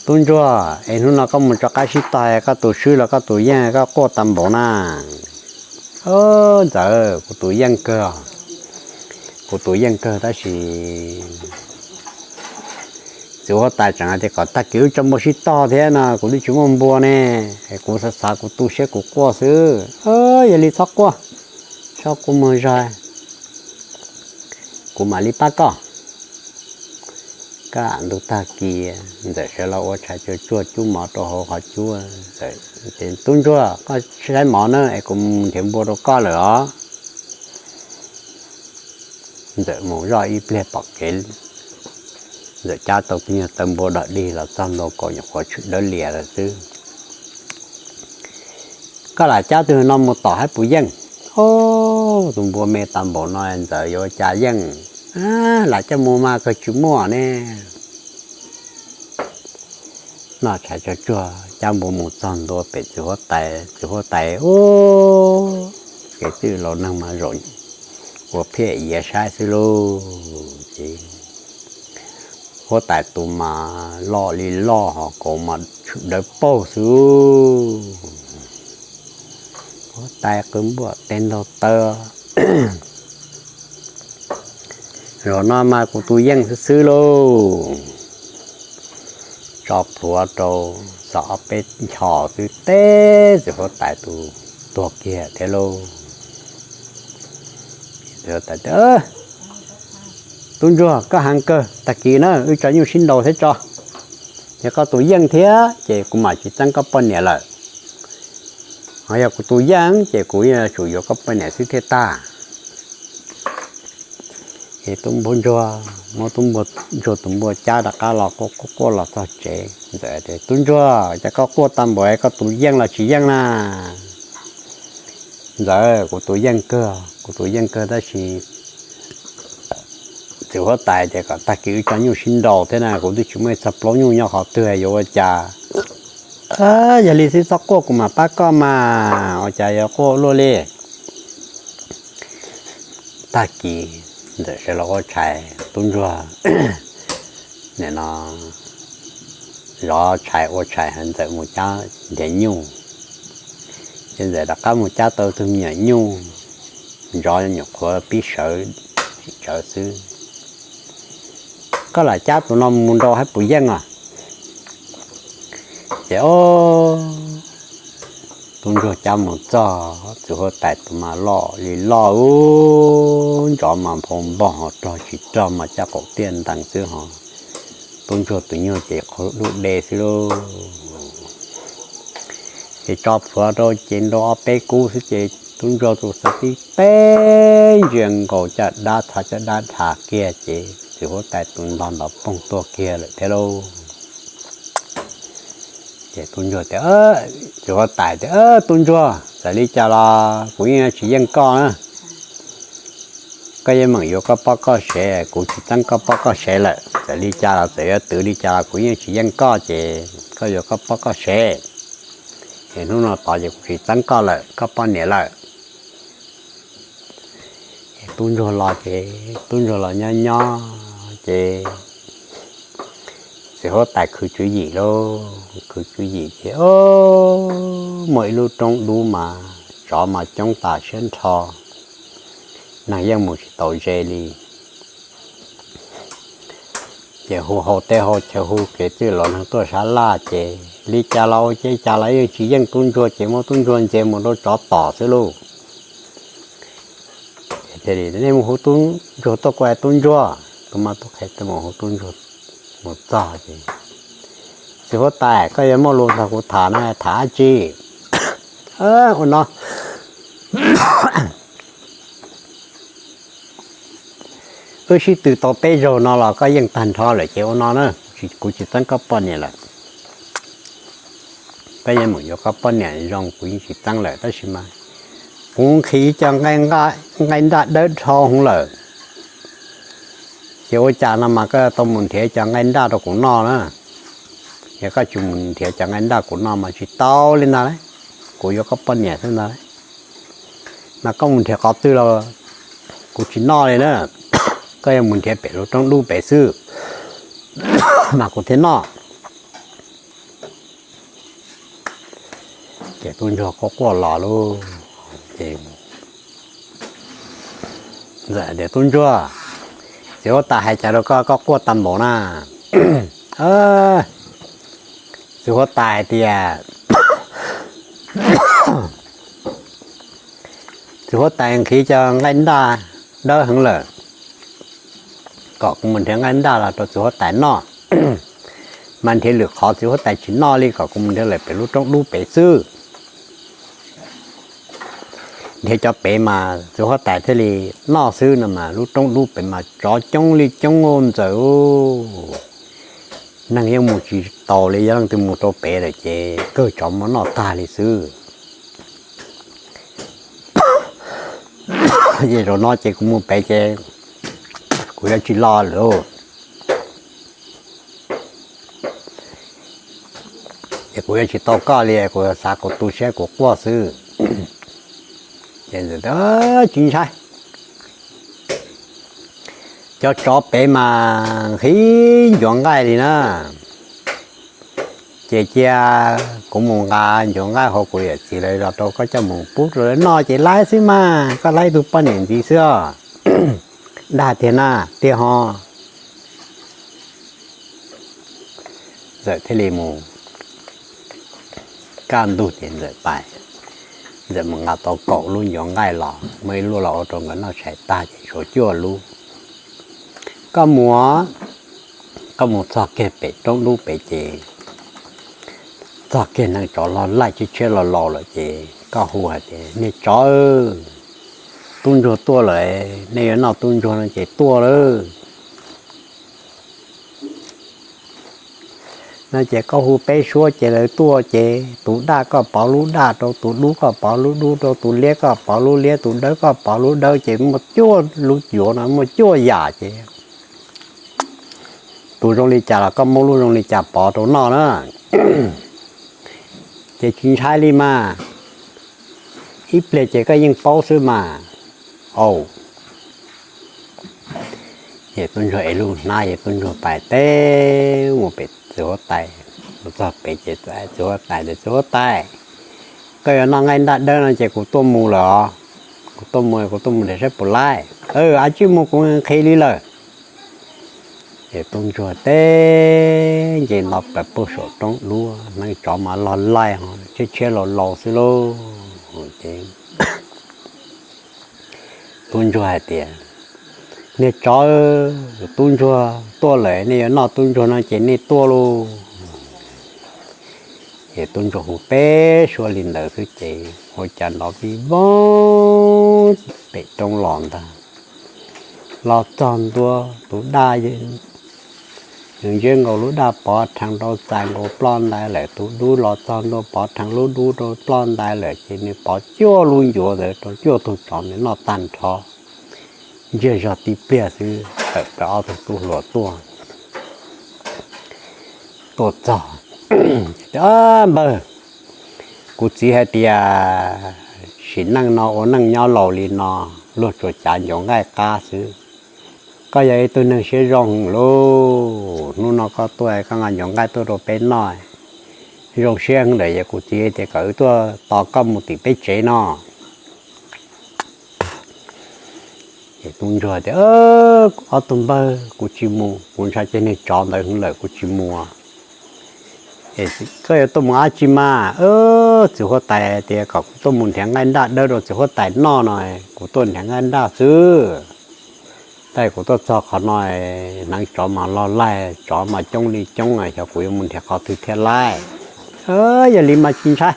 tub ntsuag, es hnub no koj mus tso qaib sib tog, koj tus swb los koj tus yeej, koj quaj tag npaum na? Ntxawm, kuv tus yeej kawg, kuv tus yeej kawg tab sis txiv huab tais tseem hais tias kom tag kis wb tso npua sib tog thiab no, kuv twb tsis muaj npua ne, kuv xav xav kuv tu siab kuv quaj xwb. Yog li txhob quaj, txhob quaj muag zog, kuv mam li pab koj. Kaj ntuj tag kis ntxawm sawv los ua tshais tsuag tsuag cub mov rau hauv qhov cub. Tub ntsuag, koj saib mov na es kuv mus nrhiav npua rau koj lawm os. Ntxawm mus zoj ib pliag pom kev, ntxawm cab tau tus nyuag taw npua dog dig los txog ntua kaum nyuam qhuav tshwm dawb lias lawm xwb. Koj lam cab tus no mus tom haib puas yeej? Tus npua me tag npaum no ntxawm yuav ua cas yeej, lam coj mus mas kawg tsis muaj ne. Noj tshais tsuag tsuag cab npua mus txog ntua pem txiv huab tais, txiv huab tais ua kev txwj laus neeg mas zaum ua phiaj iav saib xwb lauj. Ces huab tais tus mas loj li loj ho kaus mas tshwm dawb paug xwb. Huab tais qw npuaj teg ntaug taw, zaum no mas kuv tus yeej xwb xwb lauj. Tso plhuav rau, xov ob peb nchos xwb teb txiv huab tais tus tuag kiag thiab lauj. Tub ntsuag, koj heev kawg, tag kis na wb tso nyuj sib nraus thiab tso, yog koj tus yeej thiab ces kuv mam tsis txeeb koj poj niam lawm. Ho yog kuv tus yeej ces kuv yuav tsum yuav koj poj niam xwb thiaj tag. Es tub npua ntsuag muab tub npua ntsuag tus npua cab rov qab los quaj quaj los txog tsev. Ntxawm tias, tub ntsuag, cas koj quaj tag npaum, koj tus yeej los tsis yeej na? Ntxawm, kuv tus yeej kawg, kuv tus yeej kawg tab sis txiv huab tais tias kom tag kis wb tso nyuj sib nraus thiab na, kuv twb tsis muaj ib txog plaub nyuj nyob qhov twg yuav ua cas. Yog li xwb txhob quaj kuv mam pab koj mas, ua cas yuav quaj luaj li. Tag kis ntxawm sawv los ua tshais, tub ntsuag nim no zov tshais ua tshais, ntxawm mus cab nrhiav nyuj. Ces ntxawm rov qab mus cab tau tug me nyuam nyuj, zov nyuam qhuav pib sawv tsawv xwb. Koj lam cab tus no mus nraus haib puas yeej os? Ces o, tub ntsuag cab mus txog, txiv huab tais tus mas loj li loj, u, ntsov mas nphau npog ho rog tsis rog mas caj qaum tiaj ntees xwb ho. Tub ntsuag tus nyuag ces qhuav dub de xwb lauj. Ces tso plhuav rau ces nrau ob peb kub xwb ces tub ntsuag tus xav tib teb ntsia nkaus caj dab, txhos caj dab dhas kiag ces txiv huab tais tus ntog ntov poog tuag kiag lawm thiab lauj. Ces tub ntsuag tias, txiv huab tais tias, tub ntsuag, txawm li cas los kuv yeej tsis yeej koj na. Koj yeej meem yuav koj poj koj sev, kuv tsis txeeb koj poj koj sev lawm. Txawm li cas los txawm yuav twv li cas los kuv yeej tsis yeej koj ces koj yuav koj poj koj sev. Es hnub no tod ces kuv tsis txeeb koj lawm, koj poj niam lawm. tub ntsuag los ces tub ntsuag los nyob nyob ces txiv huab tais khwv tswv yim lauj, khwv tswv yim ces muaj ib lub roob dub mas tsov mas coob tas siab nrho, neeg yeej mus tsis taus ze li. Ces hu hau teb hau chaw hu kev txwj los neeg tuaj sab laj ces li cas los ua cas los yeej tsis yeej tub ntsuag ces muab tub ntsuag ntxias mus rau tsov tom xwb lauj. Nej mus hu tub ntsuag tuaj kuv hais tub ntsuag, tub mab tub qhe tuaj mus hu tub ntsuag mus txog ces, txiv huab tais, koj yuav muaj lus nrog kuv tham na, tham dab tsi? Ua no, wb sib tw tau peb zaug no los koj yeej tag nrho lawm ces ua no na, kuv tsis txeeb koj poj niam lawm. Koj yeej meem yuav koj poj niam zoo kuv yeej tsis txeeb lawm tab sis mas kuv nqhis cov nqaij nraj dawb dhau heev lawm. Ces ua cas no mas koj tau mus nrhiav cov nqaij nraj rau kuv noj na? Yog koj tsis mus nrhiav cov nqaij nraj kuv noj mas tsis tau li ntag lauj, kuv yuav koj poj niam xwb ntag lauj. Mas koj mus nrhiav qhov twg los kuv tsis noj li na, koj yuav mus nrhiav pem lub roob dub pem xwb mas kuv thiaj noj. Ces tub ntsuag quaj quaj los lauj, ces Ntxawm tias, tub ntsuag, txiv huab tais hais cas rau koj, koj quaj tag npaum na? Txiv huab tais hais tias, txiv huab tais nqhis cov nqaij nraj dawb heev lawm, kom kuv mus nrhiav nqaij nraj los rau txiv huab tais noj. Mas nrhiav lwm qhov txiv huab tais tsis noj li, kom kuv mus nrhiav lawm pem lub roob dub pem xwb. Nrhiav cov pem mas txiv huab tais thiaj li noj xwb no mas lub roob dub pem mas tsov coob li coob Ntxawm. Neeg yeej mus tsis taus li, yog leej twg mus rau pem lawm ces kawg tsov muab noj tag li xwb. Ces zaum no ces kuv mus pem ces kuv yuav tsis los lawm. Ces kuv yuav tsis tau koj li, kuv xav kuv tu siab kuv quaj xwb. Ces tsis ntshai, cov tsov pem mas nqhis ncuav nqaij li na. Ces cia kuv mus nqa ncuav nqaij hauv kuv yawm txiv lawv zos rau koj coj mus pub rau lawv noj ces laib xwb mas, koj laib tug poj niam ntxiv xwb os. Dag tiag na, tiag ho. Ntxawm thiaj li mus, kaj ntug ces Ntxawm pais, Ntxawm mus nqa tau kaum lub ncuav nqaij los, muaj ib lub los ua rau nkawd noj tshais tag ces tshuav cuaj lub. Koj mus, koj mus txog kiag pem roob dub pem ces txog kiag neeg tsov loj laij tshiab tshiab laus laus lawm ces koj hu hais tias, niag tsov, tub ntsuag tuaj lawm, nej yuav noj tub ntsuag no ces tuaj lawm. No ces koj hu peb suab ces lawv tuaj ces tus daj koj pov lub daj rau, tus dub koj pov lub dub rau, tus liab koj pov lub liab, tus dawb koj pov lub dawb ces muaj cuaj lub cuav no muaj cuaj yam ces tus zoo li cas los koj muab lub zoo li cas pov rau noj na. Ces tsis ntshai li mas, ib pliag ces koj yeej paub xwb mas. Au, ces tub ntsuag ev lub hnab ces tub ntsuag pais teb mus pem txiv huab tais, mus txog pem ces txiv huab tais tias, txiv huab tais, koj yuav noj nqaij nraj dawb no ces kuv tuaj mus lawm os. Kuv tuaj mus, kuv tuaj mus nrhiav saib puas laib. Ab tsi mus, kuv nqhis li lawm. Ces tub ntsuag teb nce nto plaws puag saum roob dub, neeg tsov mas loj laij ho tshiab tshiab laus laus xwb lauj. Ces tub ntsuag hais tias, niag tsov, tub ntsuag tuaj lawm, nej yuav noj tub ntsuag no ces nej tuaj lauj. Ces tub ntsuag hu peb suab li ntawd xwb ces ua cas nrov vij voog pem roob los ntag. Los txog ntua tus daj, nws ntseb nkaus lub daj pov rhees rau txais nkaus ploj ntais lawm, tus dub los txog ntua pov rhees lub dub rau ploj ntais lawm ces nws pov cuaj lub ncuav ntawd rau cuaj tug tsov ntawd noj tag nrho. Ntsiag zog tib pliag xwb tawm plaws ob tug tub hluas tuaj. Tuaj txog, npawg, kuv txiv hais tias sim neej no ua neej nyob laus li no, luag tsuas cav ncuav nqaij qab xwb. Koj yog ib tug neeg siab zoo lauj, hnub no koj tuaj koj nqa ncuav nqaij tuaj rau peb noj, zoo siab heev lawm, yog kuv txiv tias kom wb tuaj tos koj mus tim peb tsev no. Ces tub ntsuag tias, Ob tug npawg, kuv tsis mus, kuv ntshai cov niag tsov ntawd heev lawm, kuv tsis mus. Koj yuav tuaj mus dab tsi mas? Txiv huab tais tias kom kuv tuaj mus nrhiav nqaij nraj dawb rau txiv huab tais noj no, kuv tuaj nrhiav nqaij nraj xwb. Tab sis kuv tuaj txog qhov no, hneev tsov mas loj laij, tsov mas coob li coob, xyov kuv yuav mus nrhiav qhov twg thiaj laij. Yog li mas tsis ntshai,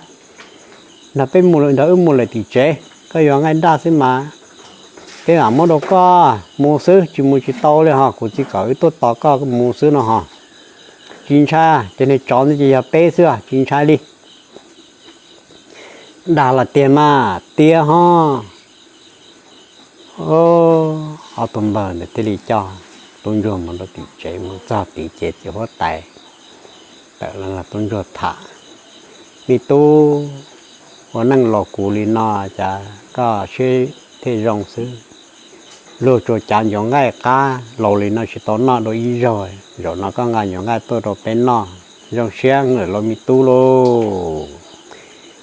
nrog peb mus, nrog wb mus lawm tim tsev, koj yuav nqaij nraj xwb mas, peb mam muab rau koj mus xwb, tsis mus tsis tau li ho, kuv txiv kom wb tuaj tos koj mus xwb no ho. Tsis ntshai, cov niag tsov ntawd ces yog peb xwb, tsis ntshai li. Dag los tiag mas tiag ho. Ob tug npawg ntawd thiaj li coj tub ntsuag mus rau tim tsev, mus txog tim ces txiv huab tais tawm los nrog tub ntsuag tham, Me tub, ua neej los kuv li no, cas koj siab thiaj zoo xwb. Luag tsuas cav ncuav nqaij qab laus li no tsis tau noj dua ib zaug, zaum no koj nqa ncuav nqaij tuaj rau peb noj, zoo siab heev lawm lauj me tub lauj.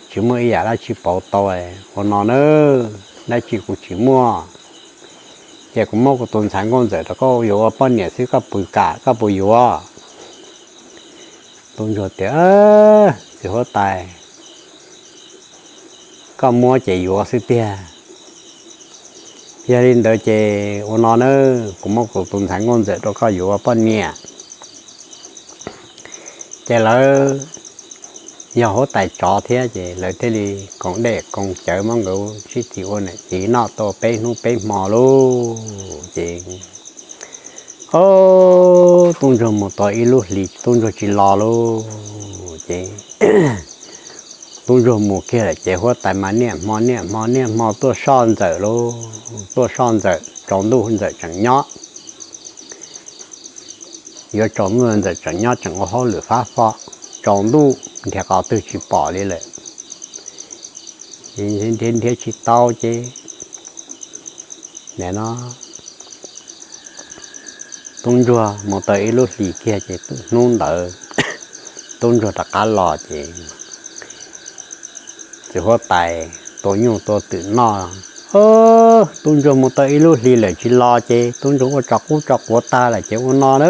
Tsis muaj ib yam dab tsi pauv tau, ua no na, dab tsi kuv tsis muaj. Ces kuv muab kuv tus ntxhais nkauj ntxawm rau koj yuav ua poj niam xwb, koj puas kam, koj puas yuav? Tub ntsuag tias, Txiv huab tais, koj muab ces yuav xwb tiag. Yog li ntawd ces ua no na, kuv muab kuv tus ntxhais nkauj ntxawm rau koj yuav ua poj niam. Ces lawv yog huab tais tsov thiab ces lawv thiaj li koom dej koom cawv muab nkawd sib txis ua niam txiv noj tau peb hnub peb hmo lauj. Ces, o, tub ntsuag mus tau ib lub hlis tub ntsuag tsis los lauj. Ces tub ntsuag mus kiag lawm ces huab tais mas niaj hmo niaj hmo niaj hmo tuaj soj ntxawm lauj, tuaj soj ntxawm, tsaus ntuj ntxawm tseem nyob. Yuav tsaus ntuj ntxawm tseem nyob tseem ua hauj lwm fab fo, tsaus ntuj nrhiav qhov twg tsis pom li lawm. Nrhiav nrhiav tsis tau ces nim no tub ntsuag mus tau ib lub hlis kiag ces hnub ntawd tub ntsuag rov qab los ces txiv huab tais tua nyuj tua twm noj. Tub ntsuag mus tau ib lub hlis lawm tsis los ces tub ntsuag ua tso qub tso quav tag lawm ces ua no na,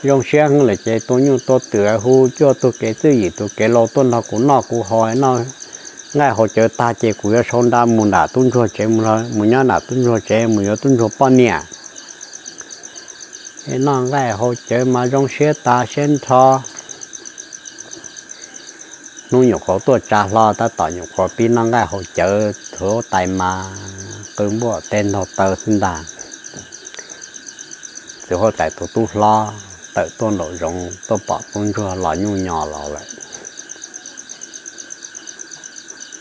zoo siab heev lawm ces tua nyuj tua twm hu cuaj tug kev txwj yim tus kev laus tuaj nrog kuv noj kuv haus, noj nqaij haus cawv tag ces kuv yuav sau nra mus nram tub ntsuag tsev, mus nyob nram tub ntsuag tsev mus yuav tub ntsuag poj niam. Noj nqaij haus cawv mas zoo siab tas siab nrho. Hnub nyuam qhuav tuaj tsa hlo tab tom nyuam qhuav pib noj nqaij haus cawv, txiv huab tais mas qw npuaj tej ntaug taw xwb ntag. Txiv huab tais tus tub hlob tawm tuaj nraum zoov tuaj pom tub ntsuag los nyuj nyo los lawm.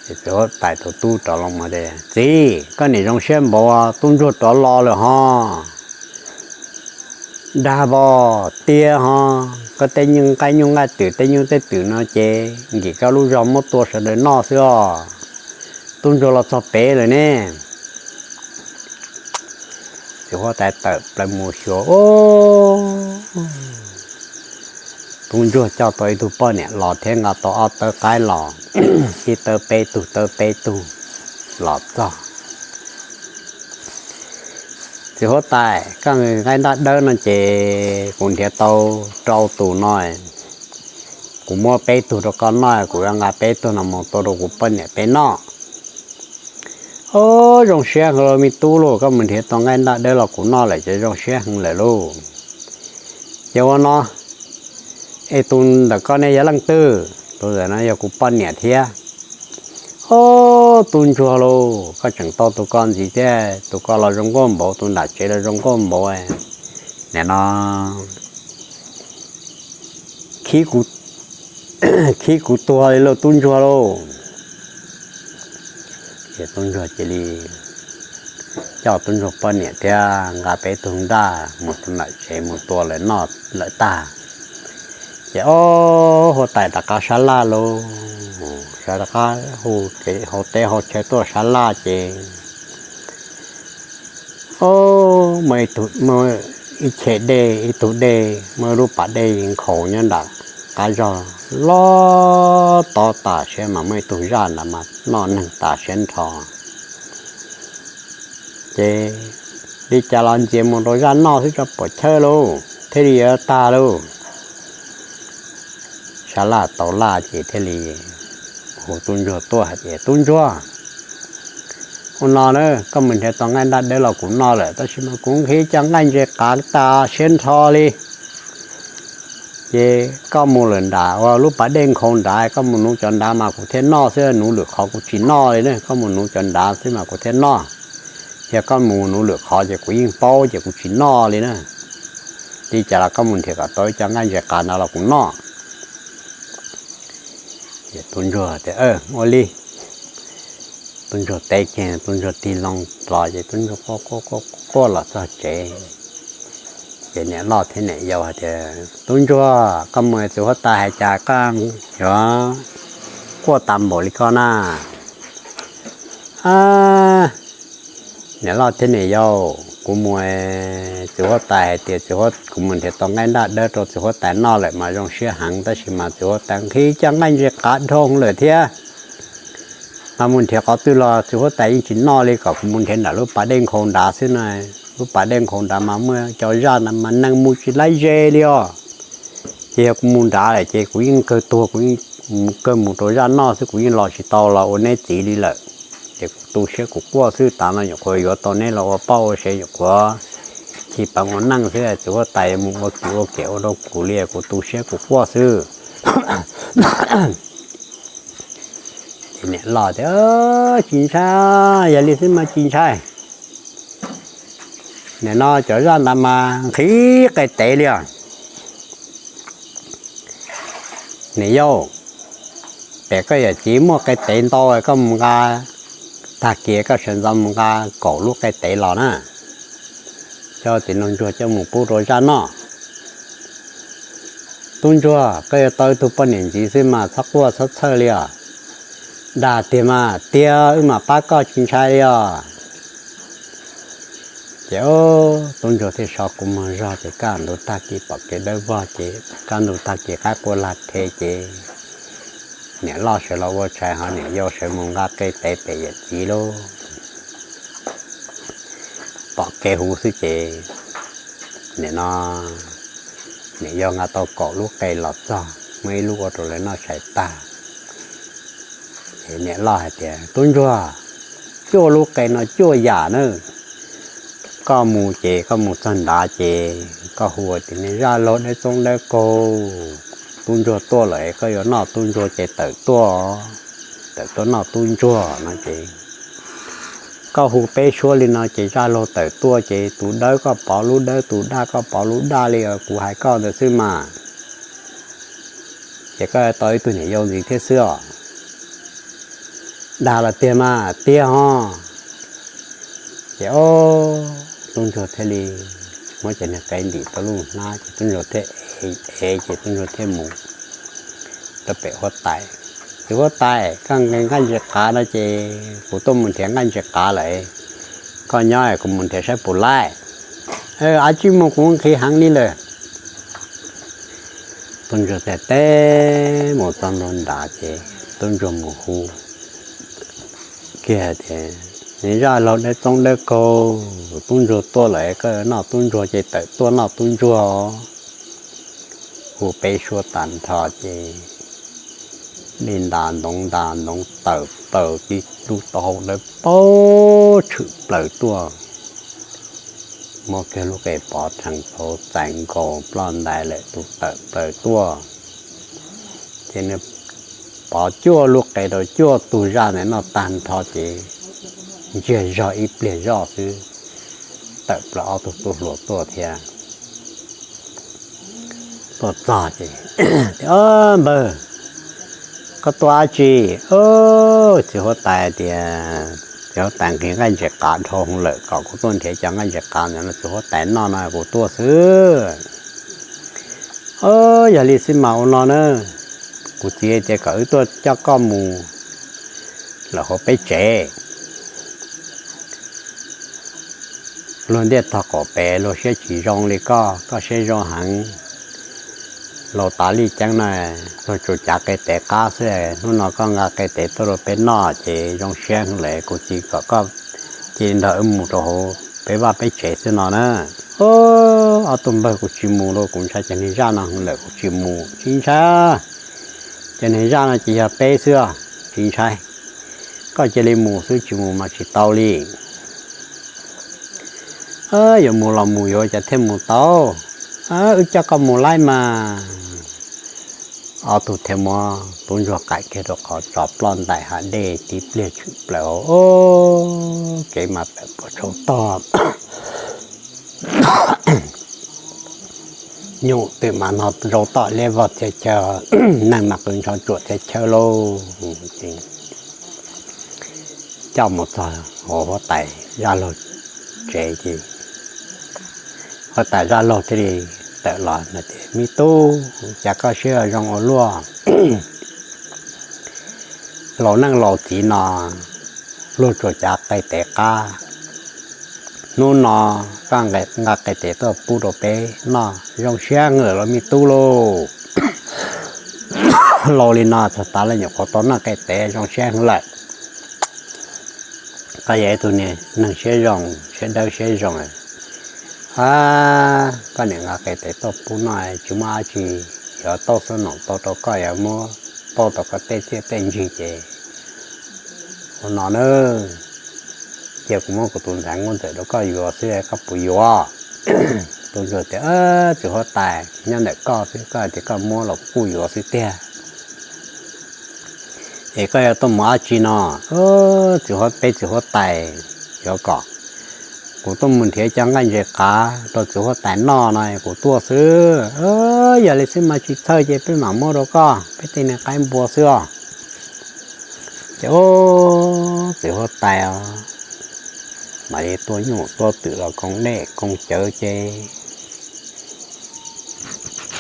Ces txiv huab tais tus tub rov los tias, Txiv, koj niam zoo siab npaum tub ntsuag rov los lawm ho. Dag pom tiag ho, koj tej nyuj nqaij nyuj nqaij twm tej nyuj tej twm no ces nkim koj lub zog muab tua sawv daws noj xwb os. Tub ntsuag los txog pem lawm ne. Txiv huab tais tawm plaws mus xyuas, tub ntsuag coj tau ib tug poj niam los thiab nqa tau ob tawb qaib los, ib tawb peb tug, tawb peb tug los txog. Txiv huab tais, koj nqaij nraj dawb no ces kuv nrhiav tau rau tus no, kuv muab peb tug rau koj noj, kuv yuav nqa peb tug no mus tua rau kuv poj niam peb noj. Au, zoo siab heev lauj me tub lauj, koj mus nrhiav tau nqaij nraj dawb los kuv noj lawm ces zoo siab heev lawm lauj. Ces ua no, es tus ntawm koj ne yog leej twg? Tus ntawm no yog kuv poj niam thiab. Au, tub ntsuag lauj, koj tseem tau tus ko ntxiv thiab, tus ko los zoo nkauj npaum, tus nram tsev los zoo nkauj npaum. Nim no khib kuv tuag li lauj tub ntsuag lauj. Ces tub ntsuag cia li coj tub ntsuag poj niam thiab nqa peb tug nraj mus rau nram tsev mus tua lawv noj lawm tag. Ces ob huab tais rov qab sab laj lauj, sab rov qab hu kev hauv teb hauv chaw tuaj sab laj ces Ob, muaj ib tug, muaj ib ceg dej, ib tug dej, muaj lub pas dej nkhaus nyob nram qab zog loj tod tas siab mas muaj ib tug zaj ntawd mas noj neeg tas siab nrho. Ces li cas los ntxias mus rau zaj noj xwb tso puam chawj lauj, thiaj li yuav tag lauj. Sab laj tau laj ces thiaj li hu tub ntsuag tuaj hais tias, Tub ntsuag, ua no na, koj mus nrhiav tau nqaij nraj dawb los kuv noj lawm, tab sis mas kuv nqhis cov nqaij ntses qav tas siab nrho li. Ces koj mus lawm nram ua lub pas dej nkhaus nrad, koj mus nuv cov nrad mas kuv thiaj noj xwb, nuv lwm qhov kuv tsis noj li na. Koj mus nuv cov nrad xwb mas kuv thiaj noj. Yog koj mus nuv lwm qhov ces kuv yeej paub ces kuv tsis noj li na. Li cas los koj mus nrhiav kom tau ib co nqaij ntses qav nrad los kuv noj. Ces tub ntsuag tias, Ua li. Tub ntsuag teb kiag, tub ntsuag tig loo los ces tub ntsuag quaj quaj quaj los txog tsev. Ces niam loj thiab niam yau hais tias, Tub ntsuag, koj mus txiv huab tais hais cas koj yuav quaj tas npaum li ko na? Niam loj thiab niam yau, kuv mus, txiv huab tais hais tias txiv huab, kuv mus nrhiav tau nqaij nraj dawb rau txiv huab tais noj lawm mas zoo siab heev, tab sis mas txiv huab tais nqhis cov nqaij ntses qav dhau lawm thiab. Mas mus nrhiav qhov twg los txiv huab tais yeej tsis noj li, kom kuv mus nrhiav nram lub pas dej nkhaus nrad xwb na. Lub pas dej nkhaus nrad mas muaj cov zaj ntawd mas neeg mus tsis laib ze li os. Ces yog kuv mus nrad lawm ces kuv yeej kawg tuag, kuv yeej kawg mus rau zaj noj xwb, kuv yeej los tsis tau los ua neb txiv li lawm. Ces kuv tu siab kuv quaj xwb, tas no nyuam qhuav yuav tau neb los ua poj ua sev, nyuam qhuav chim peev ua neej xwb, txiv huab tais mus ua kev ua kem ua rau kuv li, kuv tu siab kuv quaj xwb. Ces niam loj tias, Tsis ntshai, yog li xwb mas tsis ntshai. Nim no cov zaj ntawd mas nqhis qe tev li os. Niam yau, pem koj yawm txiv muaj qe tev ntau, koj mus nqa, tag kis koj sawv ntxov mus nqa kaum lub qe tev los na, coj txiv nraug ntsuag coj mus pub rau zaj noj. Tub ntsuag, koj yuav tau ib tug poj niam ntxiv xwb mas txhob quaj txhob txhawj li os. Dag tiag mas tiag, wb mam pab koj tsis ntshai li os. Ces tub ntsuag thiaj so kuv muag zog ces kaj ntug tag kis pom kev dawb vog ces kaj ntug tag kis qaib qua lag rhe ces niam loj sawv los ua tshais ho niam yau sawv mus nqa qe tev pem yawm txiv lauj. Pom kev huv xwb ces nim no niam yau nqa tau kaum lub qe los txog, muaj ib lub ua rau lawv noj tshais tag. Ces niam loj hais tias, Tub ntsuag, cuaj lub qe no cuaj yam na. Koj mus ces koj mus txog nrad ces koj hu tias, Niag zaj laug dawb txoob dawb kaug, tub ntsuag tuaj lawm, koj yuav noj tub ntsuag ces tawm tuaj, tawm tuaj noj tub ntsuag no ces koj hu peb suab li no ces zaj laug tawm tuaj ces tus dawb koj pov lub dawb, tus daj koj pov lub daj li kuv hais koj ntawd xwb mas. Ces koj tau ib tug niam yau ntxiv thiab xwb os. Dag los tiag mas tiag ho. Ces tub ntsuag thiaj li muab cov niag qe ntim tau lub hnab ces tub ntsuag thiaj ev, ces tub ntsuag thiaj mus rau pem huab tais. Ces huab tais, koj nqhis nqaij ntses qav no ces kuv tuaj mus nrhiav nqaij ntses qav lawm, koj nyob kuv mus nrhiav saib puas laib. Av tsij mus, kuv nqhis heev li lawm. Tub ntsuag thiaj teb mus txog ntua nrad ces tub ntsuag mus hu kiag tias, Niag zaj laug dawb txoob dawb kaug, tub ntsuag tuaj lawm, koj noj tub ntsuag ces tawm tuaj noj tub ntsuag. Hu peb suab tag nrho ces li ntas ntoov ntas ntoov tawm plaws, tib tug taub hau dawb paug tshwm plaws tuaj, muab kiag lub qe pov rhees tau txais nkaus ploj ntais lawm tus tawm plaws tuaj. Ces nws pov cuaj lub qe rau cuaj tug zaj ntawd noj tag nrho ces ntsiag zog ib pliag zoj xwb, tawm plaws ob tug tub hluas tuaj thiab. Tuaj txog ces, Npawg, koj tuaj dab tsi? Txiv huab tais tias, Txiv huab tais nqhis nqaij ntses qav dhau lawm, kom kuv tuaj nrhiav cov nqaij ntses qav ntawd no txiv huab tais noj no kuv tuaj xwb. Yog li xwb mas ua no na, kuv txiv tias kom wb tuaj coj koj mus lawm hauv peb tsev. luag ntiaj tog qaum pem luag siab tsis zoo li koj, koj siab zoo heev. Laus tas lij ceeb na, luag tsuas cav qe tev qab xwb, hnub no koj nqa qe tev tuaj rau peb noj ces zoo siab heev lawm, kuv txiv kom koj cia li nrog wb mus rau hauv peb vaj peb tsev xwb no na. Ob tug npawg, kuv tsis mus lauj, kuv ntshai cov niag zaj no heev lawm, kuv tsis mus. Tsis ntshai, cov niag zaj no ces yog peb xwb, tsis ntshai. Koj cia li mus xwb, tsis mus mas tsis tau li. Yuav mus los mus, yuav cas thiaj mus tau. Wb coj koj mus laib mas. Ob tug thiaj muab tub ntsuag qaim kiag rau qhov tso ploj ntais hav dej tib pliag tshwm plaws hauv, kev mas tawm puag tsaus tog. Nyuj twm mas no zaub tom liab vog txhia chaw, neeg mas qw ntsho tsuam txhia chaw lauj. Coj mus txog hauv huab tais Zaj Laug tsev ces huab tais Zaj Laug thiaj li tawm los hais tias, Me tub, cas koj siab zoo ua luaj? Laus neej laus txiv no luag tsuas cav qe tev qab, hnub no koj nqa qe tev tuaj pub rau peb noj zoo siab heev lawm los me tub lauj. Laus li no txog tav lawm nyuam qhuav tau noj qe tev zoo siab heev lawm. Koj yog ib tug neeg siab zoo, siab dawb siab zoo, koj niam nqa qe tev tuaj pub noj tsis muaj dab tsi, yuav tauj xab noom tau rau koj, yuav muab pauj tau koj tej txiaj tej ntsig ces ua no na, cia kuv muab kuv tus ntxhais Nkauj Ntxawm rau koj yuav xwb, koj puas yuav? Tub ntsuag tias, Txiv huab tais, nyob ntawm koj xwb, koj tias koj muab los kuj yuav xwb tiag. Es koj yuav tuaj mus dab tsi no? Txiv huab, peb txiv huab tais yuav kom kuv tuaj mus nrhiav cov nqaij ntses qav rau txiv huab tais noj no kuv tuaj xwb. Yog li xwb mas tsis txhawj, ces peb mam muab rau koj peb tej niag qaib npua xwb os. Ces txiv huab tais os, mam li tua nyuj tua twm los koom dej koom cawv ces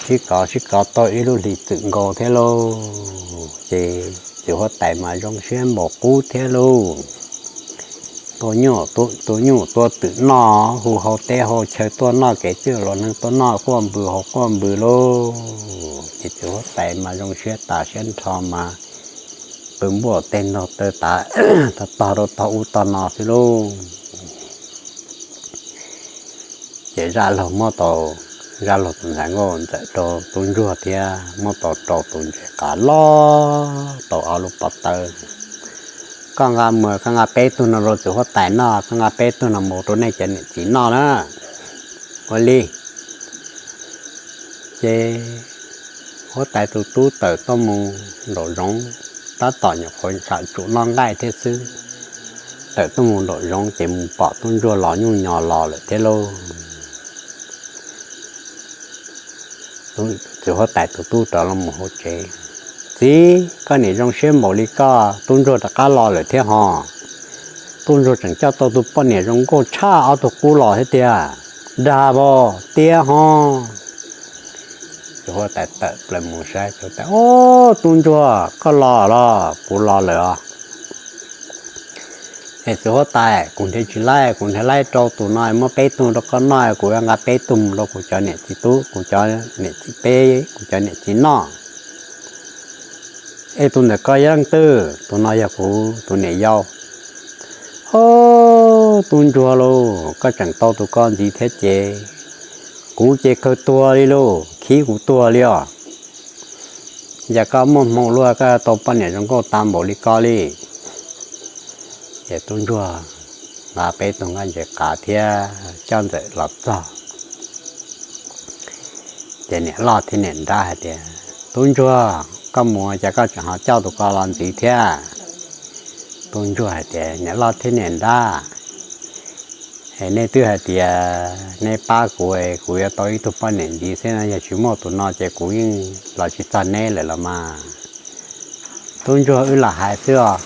sib kov sib kov tau ib lub hlis txwm nkaus thiab lauj. Ces txiv huab tais mas zoo siab npaum qub thiab lauj. Tua nyuj tua twm noj, hu hau teb hau chaw tuaj noj, kev txwj los neeg tuaj noj quaj npws hau quaj npws lauj. Ces txiv huab tais mas zoo siab tas siab nrho mas qw npuaj tej ntog taw tav tog tog rau tog ub tog no xwb lauj. Ces Zaj Laug muab tau, Zaj Laug tus ntxhais Nkauj Ntxawm rau tub ntsuag thiab muab tau rau tus ntses qav loj tau ob lub pob tawb. Koj nqa mus, koj nqa peb tug no rau txiv huab tais noj, koj nqa peb tug no mus rau nej cov niam txiv noj na. Ua li ces huab tais tus tub tawm tuaj mus nraum zoov, tab tom nyuam qhuav xam tsum noj nqaij thiab xwb, tawm tuaj mus nraum zoov ces mus pom tub ntsuag los nyuj nyo los lawm thiab lauj. Txiv huab tais tus tub rov los mus hauv tsev, Txiv, koj niam zoo siab npaum li koj, tub ntsuag rov qab los lawm thiab hos. Tub ntsuag tseem coj tau tus poj niam zoo nkauj tshaj ob tug qub los thiab tiag. Dag pom tiag hos. Txiv huab tais tawm plaws mus saib, Ob, tub ntsuag, koj los los? Kuv los lawm os. Es txiv huab tais, kuv nrhiav tsis laib, kuv nrhiav laib rau tus no muab peb tug rau koj noj, kuv yuav nqa peb tug mus rau kuv cov niam txiv tub, kuv cov niam txiv peb, kuv cov niam txiv noj. Es tus ntawm koj yog leej twg? Tus no yog kuv tus niam yau. Ob, tub ntsuag lauj, koj tseem tau tus ko ntxiv thiab ces kuv ces kawg tuag li lauj, khib kuv tuag li os. Yog koj muaj hmoo luaj koj tau poj niam zoo nkauj tag npaum li koj li. Ces tub ntsuag nqa peb tug nqaij ntses qav thiab coj Ntxawm los txog. Ces niam loj thiab niam nrab hais tias, Tub ntsuag, koj mus cas koj tseem ho coj tus ko los ntxiv thiab? Tub ntsuag hais tias, Niam loj thiab niam nrab, es nej twb hais tias neb pab kuv, kuv yuav tau ib tug poj niam ntxiv xwb no, yog tsis muaj tus no ces kuv yeej los tsis txog neb lawm los mas. Tub ntsuag, wb lam hais xwb os,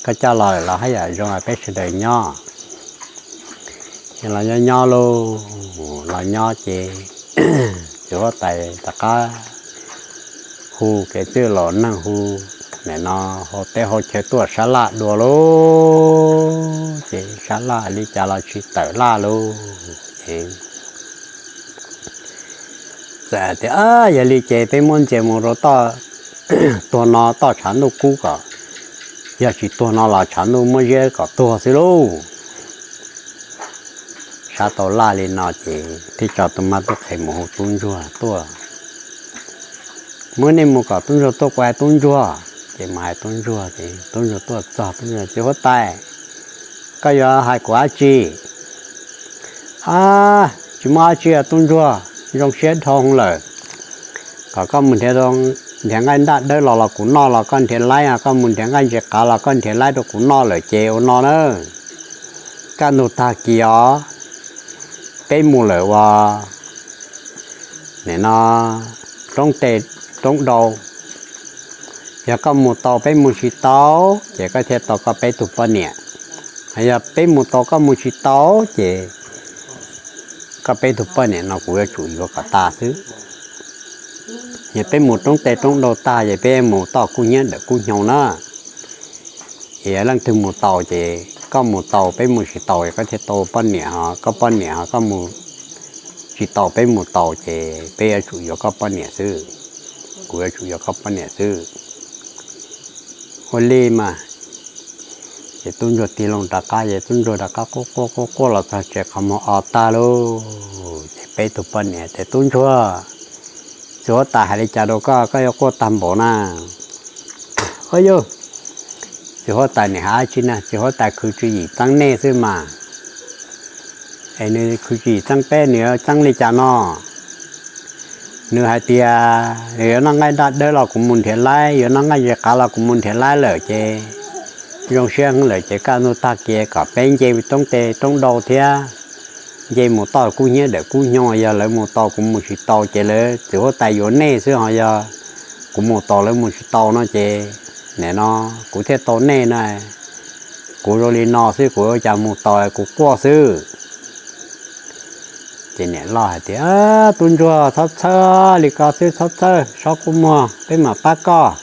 koj coj los lawm los haj yam zoo peb sawv daws nyob. Ces los nyob nyob lauj, los nyob ces txiv huab tais rov qab hu kev txwj los neeg hu, nim no hau teb hau chaw tuaj sab laj dua lauj. ces sab laj li cas los tsis tawm laj lauj. Ces txawm tias, Yog li ces peb muab ntxias mus rau toj, tuag no toj tshav ntuj kub kom, yog tsis tuag no los tshav ntuj muab ziab kom tuag xwb lauj. Sab tau laj li no ces thiaj tso tus mab tub qhe mus hu tub ntsuag tuaj. Muab nej mus kom tub ntsuag tuaj, kuv hais tub ntsuag. Ces mus hais tub ntsuag ces tub ntsuag tuaj txog, tub ntsuag, Txiv huab tais, koj yuav hais kuv dab tsi? A, tsis muaj dab tsi, tub ntsuag, zoo siab dhau lawm. Kom koj mus nrhiav, nrhiav nqaij ntaj dawb los los kuv noj, los koj nrhiav laib, koj mus nrhiav nqaij ntses qav los koj nrhiav laib rau kuv noj lawm ces ua no na. Kaj ntug tag kis os, peb mus lawm ua nim no roob tes roob dau. Yog koj mus tau peb mus tsis tau, ces koj thiaj tau koj peb tug poj niam. Yog peb mus tau koj mus tsis tau, ces koj peb tug poj niam no kuv yuav tsum yuav kom tas xwb. Yog peb mus roob tes roob dau tag ces peb mus toj kub hnyiab dawm kub hnyo na. Yog leej twg mus tau ces koj mus tau, peb mus tsis tau, koj thiaj tau poj niam, ho koj poj niam ho koj mus tsis tau, peb mus tau ces peb yuav tsum yuav koj poj niam xwb. Kuv yuav tsum yuav koj poj niam xwb. Ua li mas. Ces tub ntsuag tig loo rov qab, ces tub ntsuag rov qab quaj quaj quaj quaj los txog tsev qhov muag o tag lauj. Ces peb tug poj niam tias, Tub ntsuag, txiv huab tais hais li cas rau koj, koj yuav quaj tag npaum na? Ua yog txiv huab tais nim hais dab tsi na, txiv huab tais khwv tswv yim txeeb nej xwb mas. Es nws khwv tswv yim txeeb peb, nws yuav txeeb li cas no? Nws hais tias nws yuav noj nqaij ntaj dawb los kuv mus nrhiav laib, yuav noj nqaij ntses qav los kuv mus nrhiav laib lawm ces zoo siab lawm ces kaj ntug tag kis kom peb nce roob tes roob dau thiab, nce mus toj kub hnyiab dawm kub hnyo. Yog lawv mus tau kuv mus tsis tau ces lawv txiv huab tais yuav nej xwb, ho yog kuv mus tau lawv mus tsis tau no ces nim no kuv thiaj tau nej na. Kuv zoo li no xwb, kuv ua cas mus tau, kuv quaj xwb. Ces niam loj hais tias, Tub ntsuag, txhob txhawj li ko xwb, txhob txhawj, so kua muag, peb mam pab koj.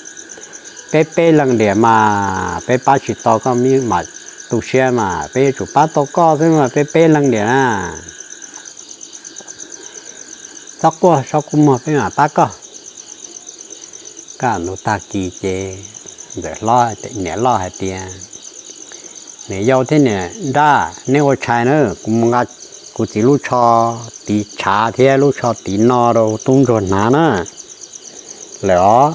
Peb peb leeg diam mas, peb pab tsis tau koj mam tu siab mas, peb yuav tsum pab tau koj xwb mas, peb peb leeg diam na. Txhob quaj, so kua muag, peb mam pab koj. Kaj ntug tag kis ces ntxawm hlob, niam loj hais tias, Niam yau thiab niam nrab, neb ua tshais na, kuv mus nqa kuv txiv lub tsho tiv tshav thiab lub tsho tiv no rau tub ntsuag hnav na. Lawm os.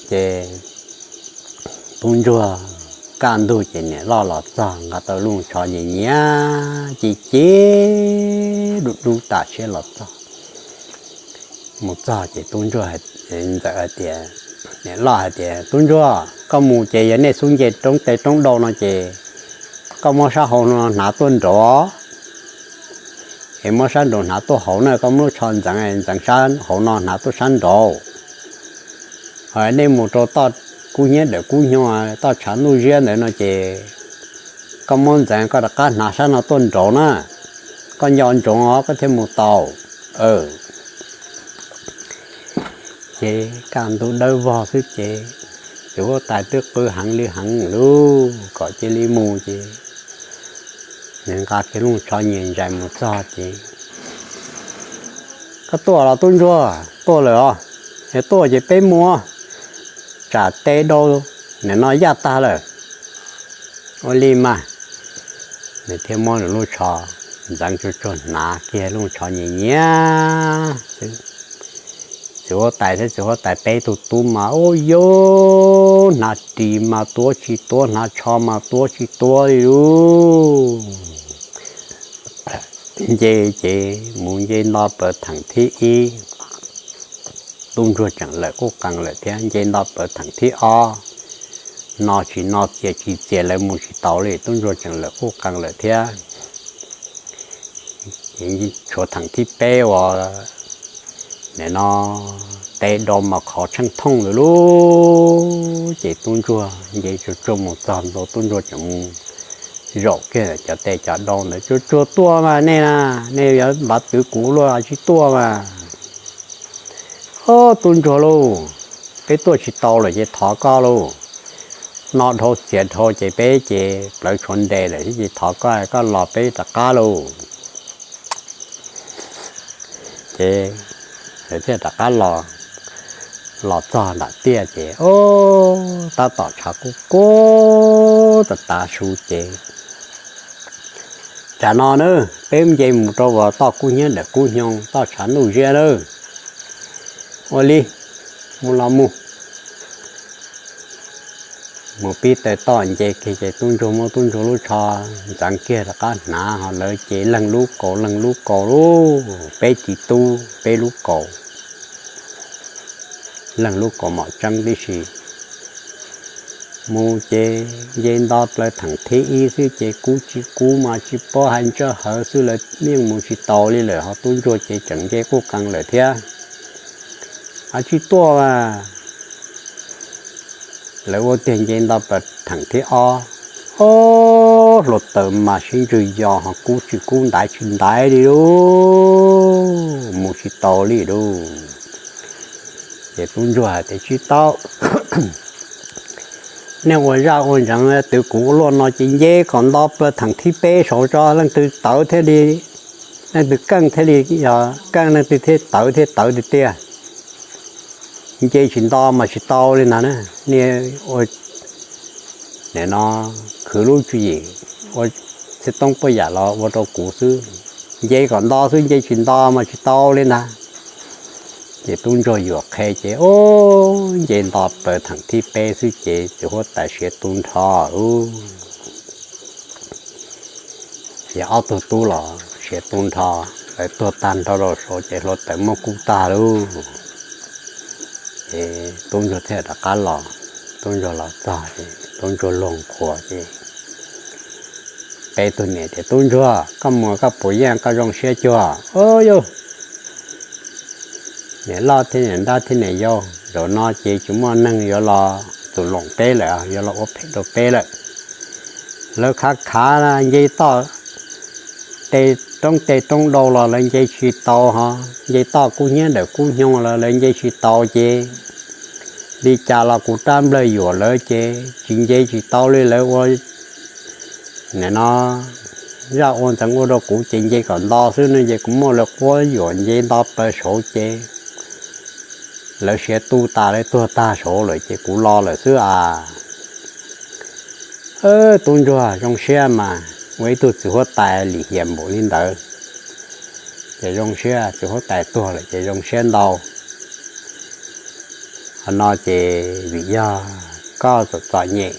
Ces tub ntsuag kaj ntug ces niam loj los txog nqa tau lub tsho nyias nyias ci ci dub dub tam siab los txog. Mus txog ces tub ntsuag, ntxawm hais tias, niam loj hais tias, Tub ntsuag, koj mus ces yog nej xub nce roob tes roob dau no ces koj muab sab hauv no hnav tuaj nraud, es muab sab nraud hnav tuaj hauv na, koj muab lub tsho ntxeev, ntxeev sab hauv no hnav tuaj sab nraud. Nej mus rau toj kub hnyiab dawm kub hnyo, toj tshav ntuj ziab ntawd no ces koj muab ntxeev koj rov qab hnav sab no tuaj nraud na, koj nco ntsoov os koj thiaj mus tau. Ces kaj ntug dawb vog xwb ces txiv huab tais twb qw heev li heev lub kom cia li mus ces nws nqa kiag lub tsho nyias ntsais mus txog ces, Koj tuaj los tub ntsuag? Tuaj lawm os. Yog tuaj ces peb mus, tsam tes dau nim no yaj tag lawm. Ua li mas, nws thiaj muab nws lub tsho ntxeev tsuag tsuag hnav kiag lub tsho nyias nyias xwb. Txiv huab tais thiab txiv huab tais peb tug tub mas ua yuv, hnav ris mas tuav tsis tuav, hnav tsho mas tuav tsis tuav li lub. Nce ces mus nce nto pawv theem thib ib, tub ntsuag tseem lawm qub qees lawm thiab. Nce nto pawv theem thib ob, no tsis no txias tsis txias lawv mus tsis tau li, tub ntsuag tseem lawm qub qees lawm thiab. Ces tshuav theem thib peb uas nim no tes dau mas qhov tsheej thooj lawm lub. Ces tub ntsuag nce tsuag tsuag mus txog ntua, tub ntsuag tseem mus zaum kiag cov tes cov dau ntawd, Tsuag tsuag tuaj mas nej na, nej yuav npav twv kuv luaj tsis tuaj mas. Ob tub ntsuag lauj, peb tuaj tsis tau lawm ces thov koj lauj, noj dhau txias dhau ces peb ces plawv tshuav nres lawm thiab ces thov koj, koj los peb rov qab lauj. Ces thiaj rov qab los, los txog nram tiaj ces tab tom tshav kub kub tas tas su ces, tsam no na, peb nce mus rau uas toj kub hnyiab dawm kub hnyoo toj tshav ntuj ziab lawm. Ua li, mus los mus. Mus pib taw toj nce kiag ces tub ntsuag muab tub ntsuag lub tsho ntxeev kiag rov qab hnav ho lawv ces leeg lub kaus leeg lub kaus lauj, peb txiv tub peb lub kaus, leeg lub kaus mom tseeb tib si. Mus ces nce nto plaws theem thib ib xwb ces kub tsis kub mas tsis paub hais ntsawj hawv xwb lawv yeej mus tsis taus li lawm ho tub ntsuag ces tseem nce quj qees lawm thiab. Av tsis tuaj a. Lawv ua tiag nce nto plaws theem thib ob, ob hluav taws mas sib ntswg yos ho kub tsis kub ntaiv tsis ntaiv li lauj, mus tsis tau li lauj. Ces tub ntsuag hais tias tsis tau, nej ua zaj ua ntseev twv kuv ua luaj no ces nce kom nto plaws theem thib peb saud tso, leej twg tawv thiaj li, leej twg keej thiaj li, yog keej leej twg thiaj tawv thiaj tawv tiag tiag. Nce tsis nto mas tsis tau li ntag na. Niag ua nim no khwv lub tswv yim ua txhiaj toob puaj yam los ua rau kuv xwb, nce kom nto xwb, nce tsis nto mas tsis tau li ntag. Ces tub ntsuag yuam qhe ces ub, nce nto plaws theem thib peb xwb ces txiv huab tais siav tu nrho ub. Ces ob tug tub los siav tu nrho, lawv tuag tag nrho rau saud ces hluav taws muab kub tag lauj. Ces tub ntsuag thiaj rov qab los, tub ntsuag los txog ces tub ntsuag luag qhuav ces peb tug niam tias tub ntsuag koj mus koj puas yeej koj zoo siab cuag? Ub yus, niam loj thiab niam nrab thiab niam yau, zaum no ces tsis muaj neeg yuav los txuas loos peb lawm, yuav los ua phem rau peb lawm. Lawv khav khav nce toj tej roob tej roob dau los lawv nce tsis tau ho, nce toj kub hnyiab dawm kub hnyoo los lawv nce tsis tau ces li cas los kuv rab nplawg yuam lawv ces tsis nce tsis tau li lawv ua nim no zaj ua ntxeev ua rau kuv ces nce kom nto xwb no ces kuv muaj lawv quab yuam nce nto plaws saud ces lawv siav tu tas lawv tuag tag saud lawm ces kuv los lawm xwb as. Tub ntsuag zoo siab mas ua ib tug txiv huab tais lim hiam npaum li ntawd, ces zoo siab, txiv huab tais tuag lawm ces zoo siab ntau. Qhov no ces vim yog koj txom txom nyem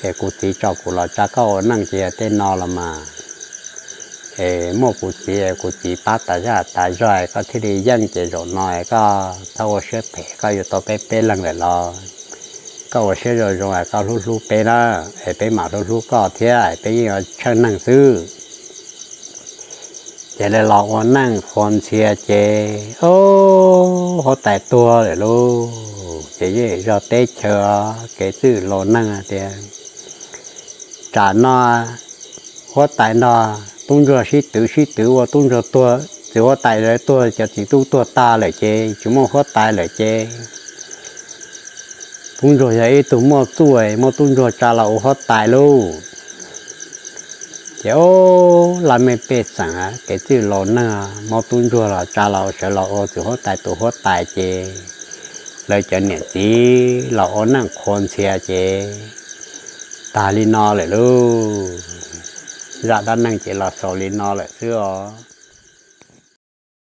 es kuv txiv tso kuv los tsa koj ua neej ces yog tej no los mas, es muaj kuv txiv, kuv txiv pab tas zaj tas zog koj thiaj li yeej ces zaum no es koj txhob ua siab phem, koj yuav tau peb peb leeg lawm los koj ua siab zoo zoo es koj hlub hlub peb na, es peb mam hlub hlub koj thiab, peb yeej yuav tsheej neeg xwb. Ces lawv los ua neej qhuas ntxhias ces, o, huab tais tuag lawm lauj, ces yeej zog teb chaws kev txwj laus neeg tias tsam no huab tais nrog tub ntsuag sib twv sib twv ua tub ntsuag tuag, txiv huab tais lawv tuag, cov txiv tub tuag tag lawm ces tsis muaj huab tais lawm ces tub ntsuag yog ib tug muaj txuj, muab tub ntsuag tsa los ua huab tais lauj. Ces, o, laj mej pej xeem kev txwj laus neeg muab tub ntsuag los tsa los sawv los ua txiv huab tais tus huab tais ces lawv cov niam txiv los ua neej qhuas ntxhias ces tag li no lawm lauj. Zaj dab neeg ces los xaus li no lawm xwb os.